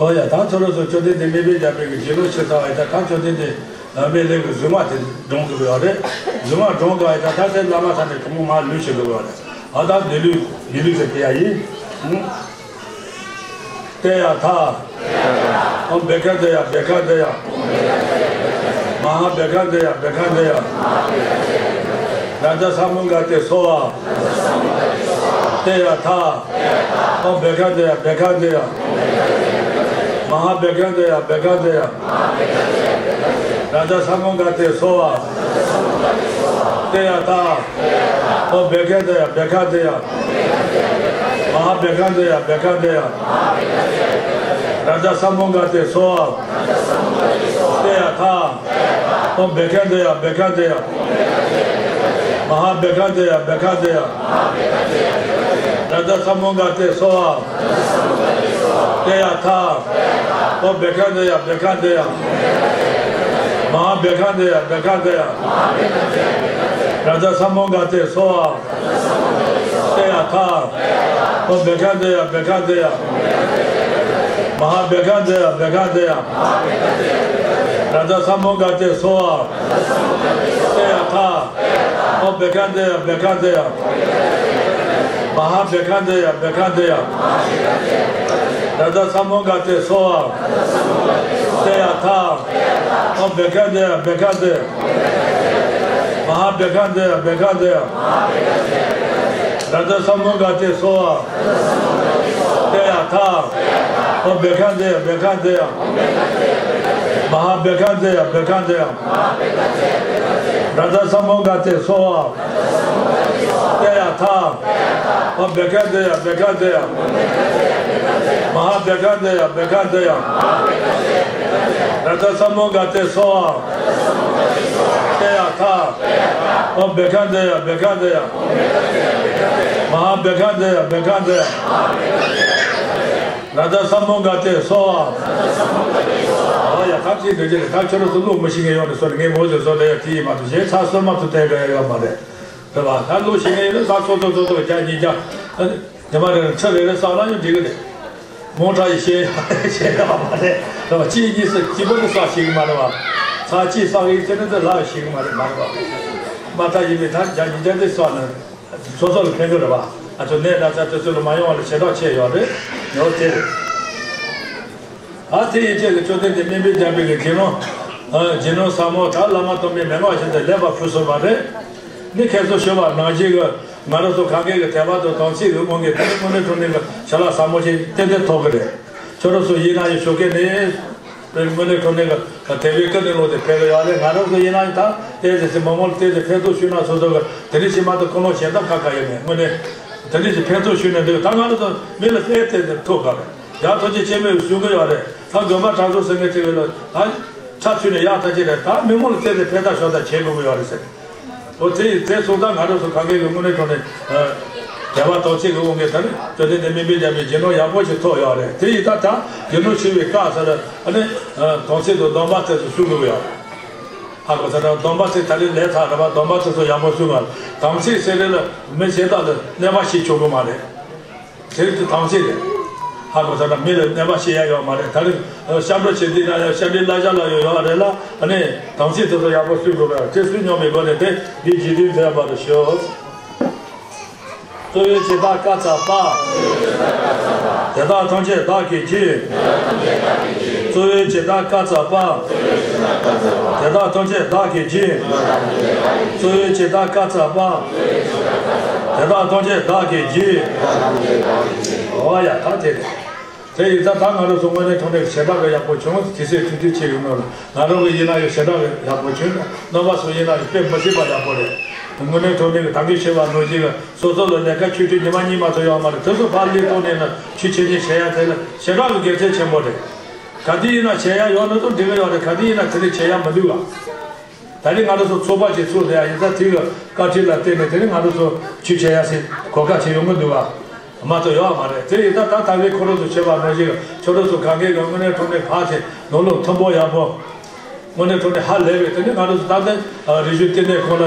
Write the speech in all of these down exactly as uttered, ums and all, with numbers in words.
ཨོ་ཡ། ད་ཁྱོད་རང་ཚོ་མཆོད་རྟེན་དེ་མེ་སྦལ་རྒྱབ་པའི་གི་རྗེས་ལོ་ཕྱི་ཚར་བ་ཡིན་ད། ད་མཆོད་རྟེན་དེ་མེ་ལེ་གི་རྫུན་མ་དེ་སྒྲོན་དགོས་ཡོད་རེད། རྫུན་མ་སྒྲོན་དགོས་ཡིན་ད། ད་དེ་བླ་མ་ས་ནས་གྲོགས་མོ་མ་ལུས་བྱེད་དགོས་ཡོད་རེད། ཨ་ད་འདི་ལུས་འདི་ལུས་ཟེར་དེ་ཡ་ཡིན། ཏདྱ་ཐཱ། ཨོཾ་བྷཻ་ཥ་ཏདྱ། བྷཻ་ཥ་ཏདྱ། མ་ཧཱ་བྷཻ་ཥ་ཏདྱ། བྷཻ་ཥ་ཏདྱ། རཱ་ཛ་ས་མུདྒ་ཏེ་སྭཱ་ཧཱ། ཏདྱ་ཐཱ། ཨོཾ་བྷཻ་ཥ་ཏདྱ། བྷཻ་ཥ་ཏདྱ། མ་ཧཱ་བྷཻ་ཥ་ཏདྱ། བྷཻ་ཥ་ཏདྱ། རཱ་ཛ་ས་མུདྒ་ཏེ་སྭཱ་ཧཱ། ཏདྱ་ཐཱ། ཨོཾ་བྷཻ་ཥ་ཏདྱ། བྷཻ་ཥ་ཏདྱ། མ་ཧཱ་བྷཻ་ཥ་ཏདྱ། བྷཻ་ཥ་ཏདྱ། རཱ་ཛ་ས་མུདྒ་ཏེ་སྭཱ་ཧཱ། ཏདྱ་ཐཱ། ཨོཾ་བྷཻ་ཥ་ཏདྱ། བྷཻ་ཥ་ཏདྱ། མ་ཧཱ་བྷཻ་ཥ་ཏདྱ། བྷཻ་ཥ་ཏདྱ། རཱ་ཛ་ས་མུདྒ་ཏེ་སྭཱ་ཧཱ། ཏདྱ་ཐཱ། ཨོཾ་བྷཻ་ཥ་ཏདྱ། བྷཻ་ཥ་ཏདྱ། མ་ཧཱ་བྷཻ་ཥ་ཏདྱ། བྷཻ་ཥ་ཏདྱ། རཱ་ཛ་ས་མུདྒ་ཏེ་སྭཱ་ཧཱ། ཏདྱ་ཐཱ། ཨོཾ་བྷཻ་ཥ་ཏདྱ། བྷཻ་ཥ་ཏདྱ། མ་ཧཱ་བྷཻ་ཥ་ཏདྱ། བྷཻ་ཥ་ཏདྱ། རཱ་ཛ་ས་མུདྒ་ཏེ་སྭཱ་ཧཱ། ཏདྱ་ཐཱ། ཨོཾ་བྷཻ་ཥ་ཏདྱ། བྷཻ་ཥ་ཏདྱ། མ་ཧཱ་བྷཻ་ཥ་ཏདྱ། བྷཻ་ཥ་ཏདྱ། རཱ་ཛ་ས་མུདྒ་ཏེ་སྭཱ་ཧཱ། ཏདྱ་ཐཱ། ཨོཾ་བྷཻ་ཥ་ཏདྱ། བྷཻ་ཥ་ཏདྱ། མ་ཧཱ་བྷཻ་ཥ་ཏདྱ། བྷཻ་ཥ་ཏདྱ། རཱ་ཛ་ས་མུདྒ་ཏེ་སྭཱ་ཧཱ། ཏདྱ་ཐཱ། ཨོཾ་བྷཻ་ཥ་ཏདྱ། བྷཻ་ཥ་ཏདྱ། མ་ཧཱ་བྷཻ་ཥ་ཏདྱ། བྷཻ་ཥ་ཏདྱ། རཱ་ཛ་ས་མུདྒ་ཏེ་སྭཱ་ཧཱ། ཏདྱ་ཐཱ། ཨོཾ་བྷཻ་ཥ་ཏདྱ། བྷཻ་ཥ་ཏདྱ། མ་ཧཱ་བྷཻ་ཥ་ཏདྱ། བྷཻ་ཥ་ཏདྱ། རཱ་ཛ་ས་མུདྒ་ཏེ་སྭཱ་ཧཱ། ཏདྱ་ཐཱ། ཨོཾ་བྷཻ་ཥ་ཏདྱ། བྷཻ་ཥ་ཏདྱ། མ་ཧཱ་བྷཻ་ཥ་ཏདྱ། བྷཻ་ཥ་ཏདྱ། རཱ་ཛ་ས་མུདྒ་ཏེ་སྭཱ་ཧཱ། ཨ་ཡ། ཐབས་ཤེས་འདོད་ཀྱི་རེད། ད་ཁྱོད་རང་ཚོ་བློ་མི་ཤེས་མཁན་ཡོད་ནས་སོ་ནས་ངས་ངོ་ཟེར་བཟོ་བསྡད་ཡ་དེ་ཡིན་མ་གཏོགས་གཞན་ཚ་སོ་མ་ཐུབ་བསྡད་པ་ཡོད་མ་རེད། རེད་པ། ད་བློ་ཤེས་མཁན་ཡོད་ན་ད་ཚོ་ཚོ་ཚོ་ཚོ་བརྒྱ་ཉིས་བརྒྱ། ཉི་མ་རེ་རེ་ཚེ་རེ་རེ་བསགས་ན་ཡང་འགྲིག་གི་རེད། རྨོངས་དྲགས་ཡི་ཤེས་ཡ་ཤེས་ཡ་མ་རེད། རེད་པ། གཅིག་གཉིས་སུ་གཅིག་པོ་ནི་བསགས་ཤེས་གི་མ་རེད་པ། ཚར་གཅིག་བསགས་ཡི་ཚེ་ནི་དེ་ལྷག་ཤེས་གི་མ་རེད། མ་རེད་པ། མ་མཐའ་ཡིན་མིན་ད་བརྒྱ་ཉིས་བརྒྱ་དེ་བསགས་ན། སོ་སོ་ལ་ཕན་གི་རེད་པ། ང་ཚོ་ནད་ན་ཚ་དེ་ཚོ་ལ་མ་ཡོང་བ་ལ་ཞེ་དྲག་ཆེ་ཡོད་རེད། ཉོ་དེ་རེད། ཨ་དེ་ཡི་ཆེད་ཀྱི་མཆོད་རྟེན་དེ་སྨན་པའི་རྒྱལ་པོའི་གི་དགེ་སློང་། ཨ་དགེ་སློང་ཟབ་མོ་དག་བླ་མ་སྟོན་པའི་མན་ངག་བཞིན་དུ་ལེགས་པར་ཕུལ་སོང་བ་རེད། ནི་ཁྱེད་ཚོ་ཞུ་བ་ནང་བཞིན་གྱི་ང་རང་ཚོ་གང་གའི་གི་དད་པ་དང་དམ་ཚིག་གི་དབང་གིས་དེ་ནི་དངོས་གནས་དྲང་གནས་ཀྱི་བྱ་ལ་ཟབ་མོ་ཞིག་ཏན་ཏན་ཐོབ་གི་རེད། ཁྱོད་རང་ཚོ་ཡིན་ན་ཡང་ཞོགས་ཀས་ནས། དངོས་གནས་དྲང་གནས་ཀྱི་དེ་བས་ཀུན་ནས་བསླངས་ཏེ་ཕེབས་ཀྱི་ཡོད་རེད། ང་རང་ཚོ་ཡིན་ན་ཡང་ད་ཏོག་ཙམ་ཞིག་མི་མང་ལ་ཏོག་ཙམ་ཕན་ཐོགས་ཞུས་ན་སོ་སོ་གི་དེ་རིང་ཕྱི་མ་དུ་ཁོ་ལོང་ཞལ་འདེབས་ཁ་ཁ་ཡོད་མེད་དངོས་གནས་དེ་རིང་ཞིག་ཕན་ཐོགས་ཞུས་ནས་འདུག་ད་ང་རང་ཚོ་མི་ལ་ཏོག་ཙམ་ཐོགས་དཀའ་རེད། ཡར་ཐོག་ཅིག་ཆེ་མོས་གསུང་གི་ཡོད་རེད། ད་དགོན་པ་དྲང་སྲོང་ཟེར་མཁན་ཅིག་ཡོད་ལ་ད་ཆ་ཚུད་ནས་ཡག་ཐག་ཆོད་རེད། ད་མི་མང་ལ་ཏོག་ཙམ་ཕན་ཐོགས་ཤོག་ད་བྱེད་དགོས་ཀྱི་ཡོད་རེད་ཟེར། འོ་དེ་ཡིས་དེ་སོང་ཙང་ང་རང་ཚོ་གང་གའི་གི་དངོས་གནས་དྲང་གནས། དད་པ་དམ་ཚིག་གི་དབང་གིས་ད་ནི་མཆོད་རྟེན་དེ་སྨན་པའི་རྒྱལ་པོའི་དགེ་སློང་ཡག་པོ་ཞིག་ཐོབ་ཡོད་རེད། དེ་ཡིས་ད་ད་དགེ་སློང་ཞུ་བའི་སྐབས་སུ་ལ་ཨ་ནི་དམ་ཚིག་དང་སྡོམ་པ་དེ་ཚོ་སྲུང་དགོས་ཡོད་རེད། ཧ་གོ་ཚར་ན་སྡོམ་པ་དེ་ད་རེས་ལས་ཚར་རེད་པ། སྡོམ་པ་དེ་ཚོ་ཡག་པོ་སྲུང་བ། དམ་ཚིག་ཟེར་རེད་ལ་མི་གཞན་དག་ལ་གནོད་པ་བྱེད་ཆོག་གི་མ་རེད། དེ་རིགས་དེ་དམ་ཚིག་རེད། ཧ་གོ་ཚར་ན་མི་ལ་གནོད་པ་བྱེད་ཡ་ཡོད་མ་རེད། ད་རེས་ཨ་སྐྱབས་འགྲོ་བྱེད་དུས་ན་ཡང་སྐྱབས་འགྲོའི་བསླབ་བྱ་ལ་ཡོད་ཡོད་རེད་ལ་ཨ་ནི་དམ་ཚིག་དེ་ཚོ་ཡག་པོ་སྲུང་དགོས་པ་དེ་སྲུང་སྙོམས་པའི་སྒོ་ནས་དེ་འདི་རྗེས་ཟློས་མཛད་པར་ཞུ། གཙོ་བོའི་བྱེ་བྲག་བཀའ་སྩལ་པ། དེ་དག་ཐམས་ཅད་བདག་གིས་བགྱི། གཙོ་བོའི་བྱེ་བྲག་བཀའ་སྩལ་པ། དེ་དག་ཐམས་ཅད་བདག་གིས་བགྱི། གཙོ་བོའི་བྱེ་བྲག་བཀའ་སྩལ་པ། དེ་དག་ཐམས་ཅད་བདག་གིས་བགྱི། འོ་ཡ་ད་དེ་རེད། དེ་ཡིན་ཙང་ད་ང་རང་ཚོ་དངོས་གནས་དྲང་གནས་ཞེ་དྲག་གི་ཡག་པོ་བྱུང་། དུས་ཚོད་ཐུང་ཐུང་ཆེ་གི་ནང་ལ་ང་རང་གི་ཡིན་ན་ཡང་ཞེ་དྲག་གི་ཡག་པོ་བྱུང་། རྣམ་པ་ཚོ་ཡིན་ན་ཡང་དཔེ་མི་སྲིད་པ་ཡག་པོ་རེད། དངོས་གནས་དྲང་གནས་ཀྱི་ད་གིན་བྱས་པ་ནང་བཞིན་གྱི་སོ་སོ་ལ་ལས་ཀ་ཆུ་ཚོད་ཉི་མ་གཉིས་མ་གཏོགས་ཡོད་མ་རེད། དེ་ཚོ་ཕར་སླེབས་གཏོང་ནས་ནི་ཆུ་ཆེན་ཆེན་བྱེད་ཡ་དེ་ལ་ཞེ་དྲག་གི་དགེ་མཚན་ཆེན་པོ་རེད། ག་དུས་ཡིན་ན་བྱེད་ཡ་ཡོད་ན་ཚོ་འགྲིག་གི་ཡོད་རེད། ག་དུས་ཡིན་ན་དེ་རིང་བྱེད་ཡ་མི་འདུག་ག་ད་རེས་ང་རང་ཚོ་ཚོགས་པ་ཅིག་ཚུགས་ཟེར་ཡ་ཡིན་ཙང་དེ་གི་བཀའ་ཁྲིད་ལ་བརྟེན་ནས་དེ་རིང་ང་རང་ཚོ་ཆོས་བྱེད་ཡ་ཟེར་གོ་སྐབས་ཅིག་ཡོང་གི་འདུག་བ། མ་གཏོགས་ཡོད་མ་རེད། དེ་ཡིན་ཙང་ད་ད་རེས་ཁོ་རང་ཚོ་བྱས་པ་ནང་བཞིན་ཁྱོད་རང་ཚོ་གང་གའི་གི་དངོས་གནས་དྲང་གནས་ཕར་ཚེ་ནང་ལོགས་ཐོན་པོ་ཡག་པོ། དངོས་གནས་དྲང་གནས་ཧ་ལས་པའི་དེ་ནི་ང་རང་ཚོ་ད་ལྟ་རེ་ཞུ་ལྟེ་གནས་ཁོང་ལ་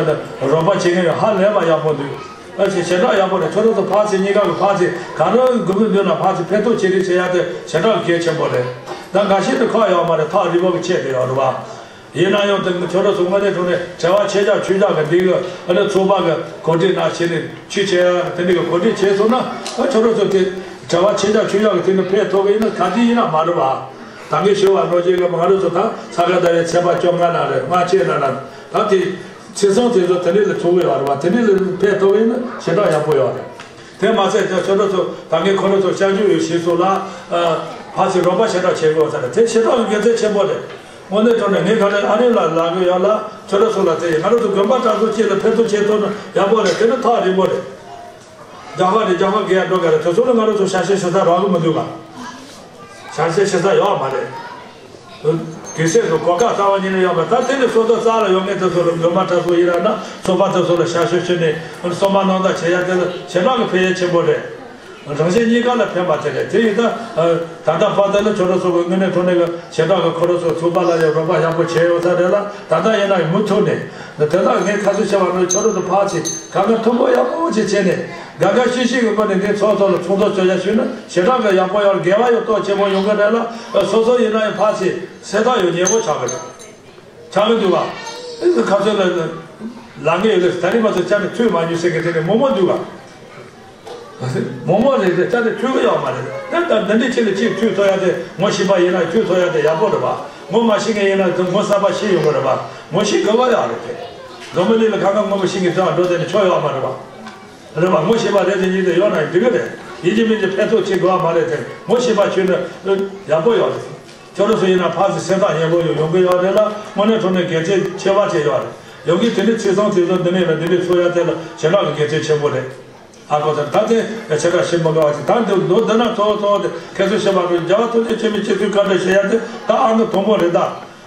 རོགས་པ་བྱེད་མཁན་ཡང་ཧ་ལས་པ་ཡག་པོ་འདུག་ཨ་ཞེ་ཞེ་དྲག་ཡག་པོ་རེད། ཁྱོད་རང་ཚོ་ཕར་ཚུར་གཉིས་ཀ་གི་ཕར་ཚུར་ག་རེ་དགོས་མིན་འདོད་ན་ཕར་ཚུར་ཕན་ཐོགས་ཆེ་རེ་བྱེད་ཡག་དེ་ཞེ་དྲག་གལ་ཆེན་པོ་རེད། ད་འགའ་ཤས་དེ་ཁག་ཡོད་མ་རེད། ཐག་རིང་པོ་གི་ཆད་དེ་ཡོད་རེད་བ། ཡིན་ན་ཡང་དེ་ཁྱོད་རང་ཚོ་དངོས་གནས་དྲང་གནས་བྲེལ་བ་ཆེ་ཆག་ཆུང་ཆག་གི་འདི་གི་ཨ་ནི་ཚོགས་པ་གི་གོ་སྒྲིག་ན་བྱས་ནས་ཆུ་ཆེ་ཡག་དེ་འདྲ་གི་གོ་སྒྲིག་བྱས་སོང་ན། ཨ་ཁྱོད་རང་ཚོ་དེ་བྲེལ་བ་ཆེ་ཆག་ཆུང་ཆག་གི་དེ་ནི་ཕན་ཐོགས་གི་ཡིན་ན་ག་དུས་ཡིན་ན་མ་རེད་བ། ད་གིན་ཞུ་བ་ནང་བཞིན་གི་ང་རང་ཚོ་ད་ས་ག་ཟླ་བའི་ཚེས་པ་བཅོ་ལྔ་ན་རེད། ལྔ་བཅུ་ན་རེད། ད་དེ་ཚེས་བཟང་དེ་ཚོ་དེ་འདྲ་ལ་ཚོགས་གི་ཡོད་རེད་བ། དེ་འདྲ་ལ་ཕན་ཐོགས་གི་ཡིན་ན་ཞེ་དྲག་ཡག་པོ་ཡོད་རེད། དེ་མ་ཚད་ཁྱོད་རང་ཚོ་ད་གིན་ཁོ་རང་ཚོ་སྐྱབས་འཇུག་ཡོད་ཞེས་སོགས་ལ་ཕར་ཚུར་རོགས་པ་ཞེ་དྲག་བྱེད་དགོས་ས་རེད། དེ་ཞེ་དྲག་གི་དགེ་མཚན་ཆེན་པོ་རེད། དངོས་གནས་དྲང་གནས་ངས་ག་ལེར་ཨ་རི་ལ་ལབ་གི་ཡོད་ལ། ཁྱོད་རང་ཚོ་ལ་དེ་ང་རང་ཚོ་དགོན་པ་དྲ་ཚོགས་སྐྱིད་ལ་ཕན་ཐོགས་བྱེད་ཐུབ་ན་ཡག་པོ་རེད། དེ་ནི་ཐག་རིང་པོ་རེད། རྒྱ་གར་ནས་རྒྱ་གར་ག་ཡར་འགྲོ་ག་རེད། དེ་ཚོ་ལ་ང་རང་ཚོ་ཞབས་ཕྱི་ཞུ་ས་རག་གི་མི་འདུག་ག་ཞབས་ཕྱི་ཞུ་ས་ཡོད་མ་རེད། དུས་ཚོད་དང་གོ་སྐབས་རྩ་བ་ཉིད་ནས་ཡོད་མ་རེད། ད་དེ་ནས་སོ་སོ་རྩ་ལ་ཡོད་མཁན་དེ་ཚོ་ལ་དགོན་པ་དྲ་ཚོགས་ཡིན་ར་ན་ཚོགས་པ་དེ་ཚོ་ལ་ཞབས་ཞུ་ཞུས་ནས་གསུངས་པ་གནང་སྟངས་བྱེད་ཡ་དེ་ལ་ཞེ་དྲག་གི་ཕན་ཡོན་ཆེན་པོ་རེད། རང་གཞན་གཉིས་ཀ་ལ་ཕན་པ་དེ་རེད། དེ་ཡིན་ད་ད་ལྟ་བར་དུ་ལ་ཁྱོད་རང་ཚོ་གི་དངོས་གནས་དྲང་གནས་གི་ཞེ་དྲག་གི་ཁོ་རང་ཚོ་ཚོགས་པ་ལ་ཡང་རོགས་པ་ཡག་པོ་བྱས་ཡོད་ས་རེད་ལ། ད་ལྟ་ཡིན་ན་མུ་མཐུད་ནས་དེ་དག་ངས་ཁ་གསལ་བཤད་པ་ནང་ཁྱོད་རང་ཚོ་ཕར་ཕྱིན་གང་ག་མཐུན་པོ་ཡག་པོ་ཅིག་བྱས་ནས་དགའ་དགའ་ཤོས་ཤོས་ཀྱི་སྒོ་ནས་འདི་ཚོགས་ཚོགས་ལ་ཚོགས་འདུ་བཅོ་བརྒྱ་ཞུས་ན་ཞེ་དྲག་གི་ཡག་པོ་ཡོད་རེད། དགེ་བ་ཡང་ཏོག་ཆེན་པོ་ཡོང་གི་རེད་ལ། སོ་སོ་ཡིན་ན་ཡང་ཕར་ཕྱིན་སེམས་ཐག་ཡོད་ཉེ་པོ་ཆགས་ཀྱི་རེད། ཆགས་ཀྱི་འདུག་བ། ཨེ་ཁ་ཚོད་ལ་ལ་ངེས་ཡོད་ལ་ད་རིང་མ་ཚོ་ཅག་ནི་ཐུག་མ་མྱོང་ཟེར་གི་དེ་ནི་མོ་མོ་འདུག་བ། མོ་མོ་རེད་དེ་ཅག་ནི་ཐུག་གི་ཡོད་མ་རེད། ད་ད་འདི་འདྲའི་ཆེད་ལ་ཅིག་ཐུག་ཐུབ་ཡ་དེ་ངོ་ཤེས་པ་ཡིན་ན་ཐུག་ཐུབ་ཡ་དེ་ཡག་པོ་རེད་བ། ངོ་མ་ཤེས་མཁན་ཡིན་ན་དེ་ངོ་གསར་པ་ཤེས་ཡོང་གི་རེད་བ། ངོ་ཤེས་དགོས་པ་ཡག་རེད་དེ། འཛམ་བུ་གླིང་ལ་གང་ག་ངོ་མ་ཤེས་མཁན་ཚོ་འགྲོ་དེ་ནི་ཆོ་ཡོད་མ་རེད་བ། རེད་བ། ངོ་ཤེས་པ་རེ་རེ་གཉིས་དེ་ཡོད་ན་འགྲིག་གི་རེད། ཡིན་གཅིག་མིན་གཅིག་ཕན་ཐོགས་བྱེད་དགོས་པ་མ་རེད་དེ། ངོ་ཤེས་པ་ཁྱོད་ནི་ཡག་པོ་ཡོད་རེད། ཁྱོད་རང་ཚོ་ཡིན་ན་ཕར་ཚུར་སེམས་ཐག་ཉེ་པོ་ཡོད་ཡོང་གི་ཡོད་རེད་ལ། དངོས་གནས་དྲང་གནས་དགེ་མཚན་ཆེ་བ་ཅིག་ཡོད་རེད། ཡོང་གི་དེ་ནི་ཚེས་བཟང་དེ་ཚོ་འདི་ནས་ལ་འདི་ནས་ཚོགས་ཡ་དེ་ལ་ཞེ་དྲག་གི་དགེ་མཚན་ཆེན་པོ་རེད། ཨ་ཁོ་ཚོ་ད་དེ་ཆེ་ཁ་ཞེ་མ་དགའ་བ་ཅིག་ད་འདི་ལོ་འདི་ན་ཚོགས་ཚོགས་དེ་ཁྱེད་ཚོ་ཞེ་མ་དགོས། རྒྱལ་བ་ཐམས་ཅད་མཁྱེན་པའི་སྤྱི་མཐུས་བཀའ་དྲིན་ཞུ་ཡ་དེ་ད་ཨ་ནི་དང་པོ་རེད་ད།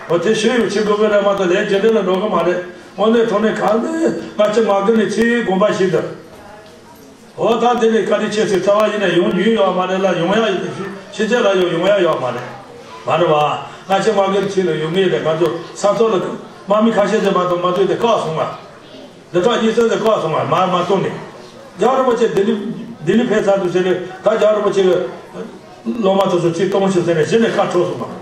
འོ་དེ་ཞུ་ཡོད་ཆེ་དགོས་གི་རེད་མ་གཏོགས་ལས་རྒྱུ་འབྲས་ལ་འགྲོ་གི་མ་རེད། དངོས་གནས་དྲང་གནས་གང་ནས་ང་ཅི་མ་གི་ནས་ཆེའི་དགོངས་པ་ཞིག་འདུག་འོ་ད་དེ་ནས་བཀའ་དྲིན་ཆེ་ཟེར་རྩ་བ་ཡིན་ན་ཡོང་རྒྱུ་ཡོད་མ་རེད་ལ། ཡོང་ཡ་ཕྱི་རྒྱལ་ལ་ཡོང་ཡོང་ཡ་ཡོད་མ་རེད། མ་རེད་བ། ང་ཅི་མ་གི་ཆེ་ལ་ཡོང་ངེས་རེད། ང་ཚོ་ས་ཚོ་ལ་དམག་མི་ཁ་ཤས་ཟེར་མ་གཏོགས་མ་ཚོས་དེ་བཀག་སོང་ང་། ལི་ཁྲག་གཉིས་ཚན་ཟེར་བཀག་སོང་ང་། མ་མ་གཏོང་ནས། རྒྱལ་བ་རིན་པོ་ཆེ་ལྡི་ལི་ལྡི་ལི་ཕེབས་ཚར་འདུག་ཟེར་ནས་ད་རྒྱལ་བ་རིན་པོ་ཆེ་གི་སློབ་མ་དེ་ཚོ་ཚིག་གཏོང་ཤོག་ཟེར་ནས་གཞི་ནས་བཀའ་འཁྲོལ་སོང་ང་།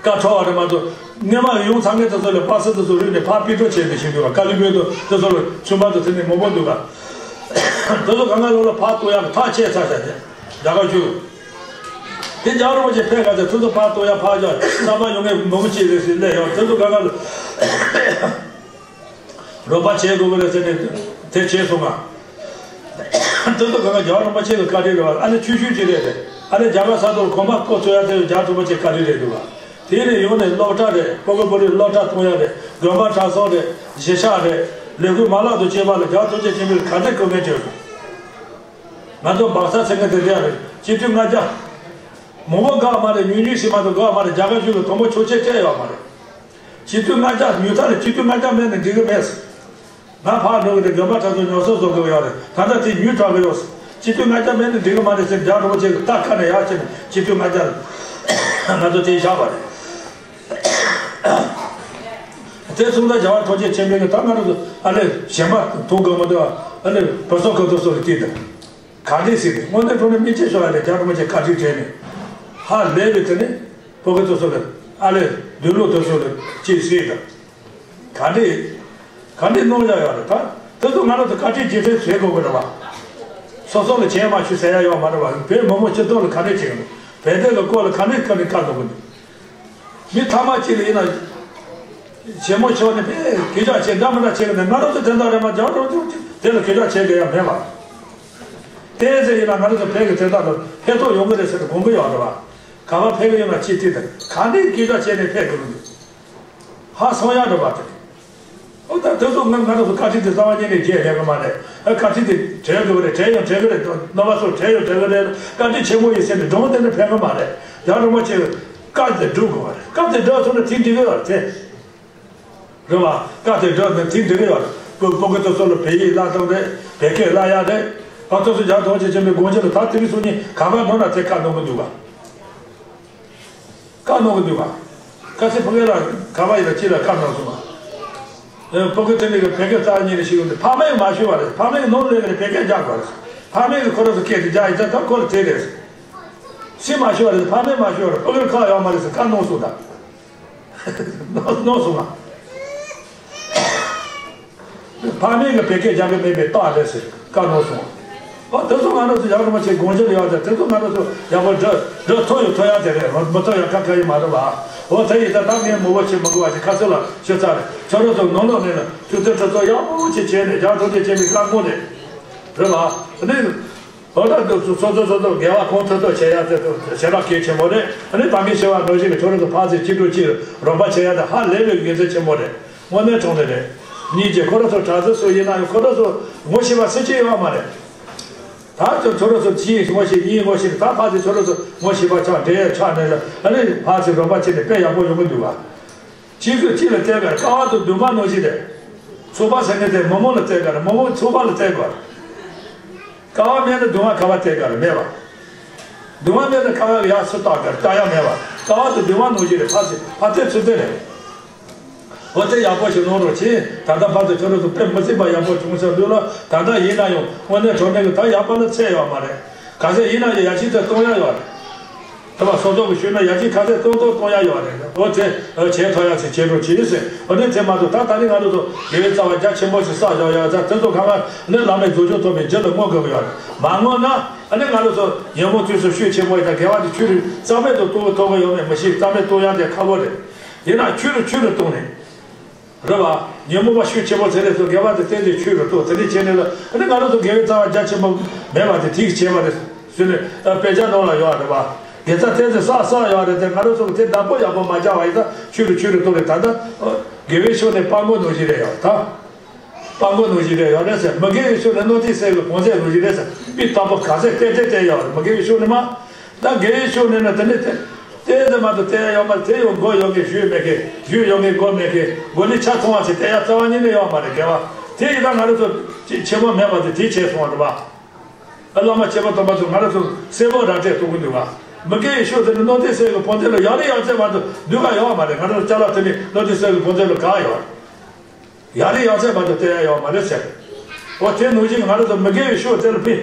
བཀའ་འཁྲོལ་བ་རེད་མ་གཏོགས་སྔོན་མ་ཡོང་ཚང་མཁན་དེ་ཚོ་ལ་པ་སེ་དེ་ཚོ་རིག་ནས་ཕར་ཕུད་འགྲོ་བྱས་ཏེ་ཤིང་འདུག་བ། ཀ་ལི་བོད་དུ་དེ་ཚོ་ལ་ཚུན་པ་དུ་དེ་ནས་མང་པོ་འདུག་ག་དེ་ཚོ་གང་ག་ལོ་ལ་ཕར་གཏོང་ཡག་ཐག་ཆད་ཚར་ཚར་ཏེ་རྒྱ་གར་བཞུགས། དེ་རྒྱ་རིན་པོ་ཆེ་ཕེབས་ག་ཚེ་དེ་ཚོ་ཕར་གཏོང་ཡག་ཕར་རྒྱག་རྩ་བ་ཡོང་མཁན་མང་པོ་ཅིག་རེད་ཟེར་སླེབས་ཡོང་། དེ་ཚོ་གང་ག་ལ། རོགས་པ་བྱེད་དགོས་ཀྱི་རེད་ཟེར་ནས་དེ་བྱས་སོང་ང་། དེ་ཚོ་གང་ག་རྒྱལ་བ་རིན་པོ་ཆེ་གི་བཀའ་དྲིན་རེད་བ། ཨ་ནི་ཆུང་ཆུང་ཅིག་རེད་དེ། ཨ་ནི་རྒྱ་གར་ས་ཐོག་གོམ་པ་སྤོ་ཚུགས་ཡ་དེ་རྒྱལ་བ་རིན་པོ་ཆེ་བཀའ་དྲིན་རེད་འདུག་བ། དེ་ནས་ཡོང་ནས་སློབ་གྲྭ་རེད། ཕྲུ་གུ་བུ་རིགས་སློབ་གྲྭ་གཏོང་ཡ་རེད། དགོན་པ་གྲྭ་ཚང་རེད། གཞིས་ཆགས་རེད། ལས་འགུལ་མ་ལག་ཏུ་སྐྱེལ་བ་ལ་རྒྱལ་བ་ཐམས་ཅད་མཁྱེན་པའི་ག་ཚད་དཀའ་ངལ་བྱུང་སོང་། ང་ཚོ་སྦག་ས་ཚན་ཁ་དེ་འདྲ་རེད། སྤྱི་འཐུས་ལྔ་བརྒྱ། མང་པོ་དགའ་བ་མ་རེད། ཉུང་ཉུང་ཞིག་མ་གཏོགས་དགའ་བ་མ་རེད། རྒྱ་གར་གཞུང་གི་དོ་མོ་ཆོག་མཆན་སྤྲད་ཡོད་མ་རེད། སྤྱི་འཐུས་ལྔ་བརྒྱ་ཉུང་མཐའ་ལ་སྤྱི་འཐུས་ལྔ་བརྒྱ་མེད་ན་འགྲིག་གི་མེད་ཟེར། ང་ཕར་འགྲོ་གི་རེད། དགོན་པ་གྲྭ་ཚང་ཉམས་གསོ་བཟོ་དགོས་ཡོད་རེད། ད་ལྟ་དེ་ཉུང་དྲགས་གི་ཡོད་ཟེར། སྤྱི་འཐུས་ལྔ་བརྒྱ་མེད་ན་འགྲིག་གི་མ་རེད་ཟེར། རྒྱ་རིན་པོ་ཆེ་གི་རྟ་ཁ་ནས་ཡར་ཕྱིན་ནས་སྤྱི་འཐུས་ལྔ་བརྒྱ་ལ་ང་ཚོ་དེ་བཞག་པ་རེད། དེ་སོང་ཙང་རྒྱལ་བ་ཐམས་ཅད་མཁྱེན་པའི་གི་ད་ང་རང་ཚོ་ཨ་ལས་གཞན་པ་མཐོང་དགོས་མ་འདུག་ཨ་ལས་བོད་སོག་ཁ་ཐུག་སོགས་ལ་བལྟས་ཏེ་ག་འདྲས་ཟེར་ཏེ་དངོས་གནས་དྲང་གནས་མིག་ཆེ་ཤོར་ཡ་རེད། རྒྱ་རིན་པོ་ཆེ་བཀའ་དྲིན་དྲན་ནས་ཧ་ལས་པའི་དེ་ནས་ཕོ་སྐད་ཐུག་སོགས་ལ་ཨ་ལས་འདུལ་ལོ་ཐུག་སོགས་ལ་ཅིག་ཟེར་དང་། ག་འདྲས། ག་འདྲས་གནང་ཡག་ཡོད་རེད། ད་དེ་ཚོ་ང་རང་ཚོ་བཀའ་དྲིན་རྗེས་དྲན་བྱེད་དགོས་ཀྱི་རེད་བ། སོ་སོ་ལ་བྱས་མ་ཆུ་ཟེར་ཡག་ཡོད་མ་རེད་བ། བོད་མི་མང་སྤྱི་ཚོགས་ལ་ག་འདྲས་བྱེད་ཀྱི་འདུག་བོད་དོན་ལ་སྐོར་ལ་ག་འདྲས་ག་འདྲས་བཀའ་གནང་གི་འདུག་མི་ཐ་མ་གཅིག་ལ་ཡིན་ན། ཞལ་མོ་ཕྱོགས་ནས་ཕེ་གུས་ཞབས་བྱེད་འདྲ་མི་འདྲ་བྱེད་ཀྱི་འདུག་ང་རང་ཚོ་དོན་དག་རེད་མ་རྒྱག་རོགས་ཅུང་ཅིག་དེ་ལ་གུས་ཞབས་བྱེད་དགོས་ཡག་མེད་བ། བསྟན་ཟེར་ཡིན་ན་ང་རང་ཚོ་བོད་ཀྱི་དོན་དག་ལ་ཕན་ཐོགས་ཡོང་གི་རེད་ཟེར་ཏེ་དགོངས་ཀྱི་ཡོད་རེད་བ། ག་པར་ཕེབས་ཀྱི་ཡོད་ན་ཅིག་དེ་དང་ག་འདྲས་གུས་ཞབས་བྱས་ནས་ཕེབས་དགོས་ཀྱི་འདུག་ཧ་སང་ཡག་འགྲོ་བ་དེ། ཨོ་ད་དེ་ཚོ་ང་ང་རང་ཚོ་བཀའ་དྲིན་དེ་རྩ་བ་ཉིད་ནས་བརྗེད་ཡག་གི་མ་རེད། ཨ་བཀའ་དྲིན་དེ་དྲན་དགོས་རེད། དྲན་ཡང་དྲན་གི་རེད། རྣམ་པ་ཚོ་དྲན་ཡང་དྲན་གི་རེད། བཀའ་དྲིན་ཆེན་པོ་ཡིན་ཟེར་ནས་སྒྲུང་དེ་འདྲ་ཕན་གི་མ་རེད། ཡང་རིན་པོ་ཆེ་བཀའ་དེ་སྒྲུབ་དགོས་པ་རེད། བཀའ་དེ་སྒྲུབ་ཐུབ་ན་དེ་འགྲིག་གི་ཡོད་རེད་དེ། རེད་བ། བཀའ་དེ་སྒྲུབ་ན་དེ་འགྲིག་གི་ཡོད་རེད། བོད་བོད་སྐད་དེ་ཚོ་ལ་བོད་ཡིག་བསླབ་སྟངས་རེད། བོད་སྐད་བསླབ་ཡག་རེད། ཨ་དེ་ཚོ་རྒྱལ་བ་ཐམས་ཅད་མཁྱེན་པའི་དགོངས་གཞི་ལ་ད་དེ་མི་སུ་གཉིས་ག་པར་འགྲོ་ན་དེ་བཀའ་གནང་གི་འདུག་ག་བཀའ་གནང་གི་འདུག་ག་ཁ་སང་ཕ་གི་ལ་ག་པར་ཡིན་ན་ཅི་ལ་བཀའ་གནང་སོང་ང་། ཕྲུ་གུ་དེ་འདྲ་གི་བོད་སྐད་རྩ་བ་ཉིད་ནས་ཤེས་ཀྱི་མི་འདུག་ཕ་མས་མ་ཤེས་པ་རེད། ཕ་མས་ནང་ལས་ཀྱི་བོད་སྐད་རྒྱག་དགོས་རེད། ཕ་མས་ཀྱི་ཁོ་རང་ཚོ་སྐད་དེ་རྒྱག་ཡིན་ཙང་ད་ཁོ་ལ་དེ་རེད། སུས་མ་ཤེས་པ་རེད། ཕ་མས་མ་ཤེས་པ་རེད། ཕྲུ་གུར་ཁག་ཡོད་མ་རེད་ཟེར་བཀའ་གནང་སོང་ད། གནང་སོང་ང་། ཕ་མས་ཀྱི་བོད་སྐད་རྒྱག་གི་མེད་པའི་རྟགས་རེད་ཟེར་བཀའ་གནང་སོང་། ཨོ་དེ་ཚོ་ང་རང་ཚོ་ཡག་རུ་མ་བྱེད་དགོངས་འཇགས་ཡོད་ཟེར། དེ་ཚོ་ང་རང་ཚོ་ཡག་པོ་འགྲོ་འགྲོ་ཐུབ་ཡོད་ཐུབ་ཡག་དེ་རེད། མི་ཐུབ་ཡག་ཁ་ཁ་ཡིན་མ་རེད་བ། ཨོ་དེ་ཡིན་ད་ད་ངས་མི་བོ་བྱེད་མི་དགོས་བ་ཞིག་ཁ་སེ་ལ་ཤི་ཚར་རེད། ཁྱོད་རང་ཚོ་ནང་ལོགས་ནས་ལ་ཆུ་ཚོད་ཁྲི་ཚོ་ཡག་པོ་ཞིག་བྱས་ནས་རྒྱག་ཐུབ་ཀྱི་བྱས་ནས་བཀའ་དགོངས་རེད། རེད་བ། ཨ་ནི། ཨོ་ད་དུ་སོ་སོ་སོ་སོ་དགེ་བ་གང་ཐུབ་ཐུབ་བྱེད་ཡ་དེ་ཚོ་ཞེ་དྲག་གལ་ཆེན་པོ་རེད། ཨ་ནི་ད་གིན་ཞུས་པ་ནང་བཞིན་གྱི་ཁྱོད་རང་ཚོ་ཕར་ཚུར་གཅིག་སྒྲིལ་གཅིག་རོགས་པ་བྱེད་ཡ་དེ་ཧ་ལས་པའི་དགེ་མཚན་ཆེན་པོ་རེད། དངོས་གནས་དྲང་གནས་རེད། གཉིས་ཀྱི་ཁོ་རང་ཚོ་གྲྭ་ས་སུ་ཡིན་ན་ཡང་ཁོ་རང་ཚོ་ངོ་ཤེས་པ་སུ་གཅིག་ཡོད་མ་རེད། ད་ཁྱོད་ཁྱོད་རང་ཚོ་གཅིག་ངོ་ཤེས་གཉིས་ངོ་ཤེས་ད་ཕར་ཚུར་ཁྱོད་རང་ཚོ་ངོ་ཤེས་པ་ཆགས་འབྲེལ་ཡ་ཆགས་ནས་ལ་ཨ་ནི་ཕར་ཚུར་རོགས་པ་བྱེད་ནས་དཔེ་ཡག་པོ་ཡོང་གི་འདུག་ག་གཅིག་གིས་གཅིག་ལ་བལྟས་པར་ཀ་བ་དང་རྡུལ་མ་ནང་བཞིན་རེད། ཚོགས་པ་ཟེར་མཁན་དེ་མི་མང་ལ་བལྟས་པར་མི་མང་ཚོགས་པ་ལ་བལྟས་དགོས། ཀ་བ་མེད་ན་རྡུལ་མ་ག་བ་བལྟས་དགོས་རེད་མེད་པ། རྡུལ་མ་མེད་ན་ཀ་བ་ཡར་སུ་བལྟ་དགོས་རེད་བལྟ་ཡ་མེད་པ། ཀ་བ་དང་རྡུལ་མ་ནང་བཞིན་རེད། ཕ་སི་ཕ་སྟེ་ཚུལ་ཏེ་རེད། འོ་དེ་ཡག་པོ་ཞིག་གནང་རོགས་གྱིས། ད་ལྟ་བར་དུ་ཁྱོད་རང་ཚོ་དཔེ་མི་སྲིད་པ་ཡག་པོ་བྱུང་ས་འདུག་ལ། ད་ལྟ་ཡིན་ན་ཡང་དངོས་གནས་དྲང་གནས་ཀྱི་ད་ཡག་པོ་ལ་ཚད་ཡོད་མ་རེད། ག་ཚད་ཡིན་ན་ཡང་ཡར་རྒྱས་ཚད་གཏོང་ཡ་ཡོད་རེད། དེ་བ་སོ་སོ་གི་ཤུལ་ན་ཡར་རྒྱས་ག་ཚད་གཏོང་གཏོང་གཏོང་ཡ་ཡོད་རེད། འོ་དེ་བྱེད་ཐུབ་ཡ་ཚེ་བྱེད་རོགས་གྱིས་ཟེར། འོ་དེ་ཚེ་མ་གཏོགས་ད་ད་རེས་ང་རང་ཚོ་དགེ་བའི་རྩ་བ་རྒྱ་ཆེན་པོ་ཞིག་བསགས་བཞག་ཡོད་ཙང་དེ་ཚོ་གང་ག་ནི་བླ་མེད་རྫོགས་བྱང་ཐོབ་པའི་རྒྱུ་ལ་བསྔོ་དགོས་ཀྱི་ཡོད་རེད། མ་བསྔོ་ན་ཨ་ནི་ང་རང་ཚོ་ཉོན་མོངས་དུས་སུ་ཤུགས་ཆེན་པོ་ཡིན་ད་དགེ་བ་དེ་ཆུད་རྩ་མེད་དུ་གཏོང་གཏོང་གི་ཡོད་མེད་མི་ཤེས། རྩ་མེད་གཏོང་ཡ་དེ་ཁག་པོ་རེད། ཡིན་ན་ཆུད་རུ་ཆུད་རུ་གཏོང་ནས། རེད་བ། ཉོན་མོངས་པ་ཤུགས་ཆེན་པོ་ཚེ་རིང་ཚོ་དགེ་བ་དེ་བསྟན་ཏེ་ཆུད་རུ་གཏོང་དེ་འདྲ་བྱས་ནས་ལ་ཨ་ནི་ང་རང་ཚོ་དགེ་བའི་རྩ་བ་རྒྱ་ཆེན་པོ་མེད་པ་དེ་ཐིག་བྱས་པ་རེད་ཟེར་ནས་དཔེ་ཆ་ནང་ལ་ཡོད་རེད་བ། དགེ་རྩ་བསྟན་ཏེ་བསགས་བསགས་ཡོད་རེད་དེ་ང་རང་ཚོ་གི་དེ་བདག་པོ་ཡག་པོ་མ་བྱ་བ་ཡིན་ཙང་ཆུད་རུ་ཆུད་རུ་གཏོང་རེད། ད་ལྟ་དགེ་བའི་ཕྱོགས་ནས་སྤྲང་པོ་ནང་བཞིན་རེད་ཡོད་ད། སྤྲང་པོ་ནང་བཞིན་རེད་ཡོད་རེད་ཟེར། མི་དགེ་བའི་ཕྱོགས་ནས་རྣམ་ཐོས་སྲས་ཀྱི་བང་མཛོད་ནང་བཞིན་རེད་ཟེར། དཔེ་དག་པོ་ག་ཚད་བལྟས་བལྟས་བལྟས་ཡོད་རེད། མི་དགེ་བའི་ཕྱོགས་ནས་མ། ད་དགེ་བའི་ཕྱོགས་ནས་ན་དེ་ནི་དེ་བལྟས་ཙམ་མ་གཏོགས་བལྟས་ཡ་ཡོད་མ་རེད། དེ་ཡང་མགོ་ཡོད་མཁན་ཞུས་མེད་མཁན་ཞུས་ཡོད་མཁན་མགོ་མེད་མཁན་མགོ་ནི་ཆ་ཚང་བ་ཞིག་བལྟས་ཡ་རྩ་བ་ཉིད་ནས་ཡོད་མ་རེད། དགེ་བ་དེ་ཡིན་ན་ང་རང་ཚོ་ཅིག་ཆེན་པོ་མེད་པ་དེ་དེ་བྱས་སོང་བ་རེད་པ། ཨ་བླ་མ་སྐྱེས་པ་སྟོན་པ་ཚོ་ང་རང་ཚོ་གསལ་པོ་ར་སྤྲད་ཐུབ་ཀྱི་འདུག་ག་མི་དགེ་བའི་ཕྱོགས་དེ་ནི་རྣམ་ཐོས་སྲས་ཀྱི་བང་མཛོད་ལ་ཡར་ལས་ཡར་ཚད་མ་གཏོགས་སྡུད་ག་ཡོད་མ་རེད། ང་རང་ཚོ་ཅ་ལག་དེ་ནི་རྣམ་ཐོས་སྲས་ཀྱི་བང་མཛོད་ལ་ག་ཡོད་རེད། ཡར་ལས་ཡར་ཚད་མ་གཏོགས་བལྟས་ཡ་ཡོད་མ་རེད་ཟེར། འོ་དེ་ནང་བཞིན་ང་རང་ཚོ་མི་དགེ་བའི་ཕྱོགས་དེ་ལ་ཕན།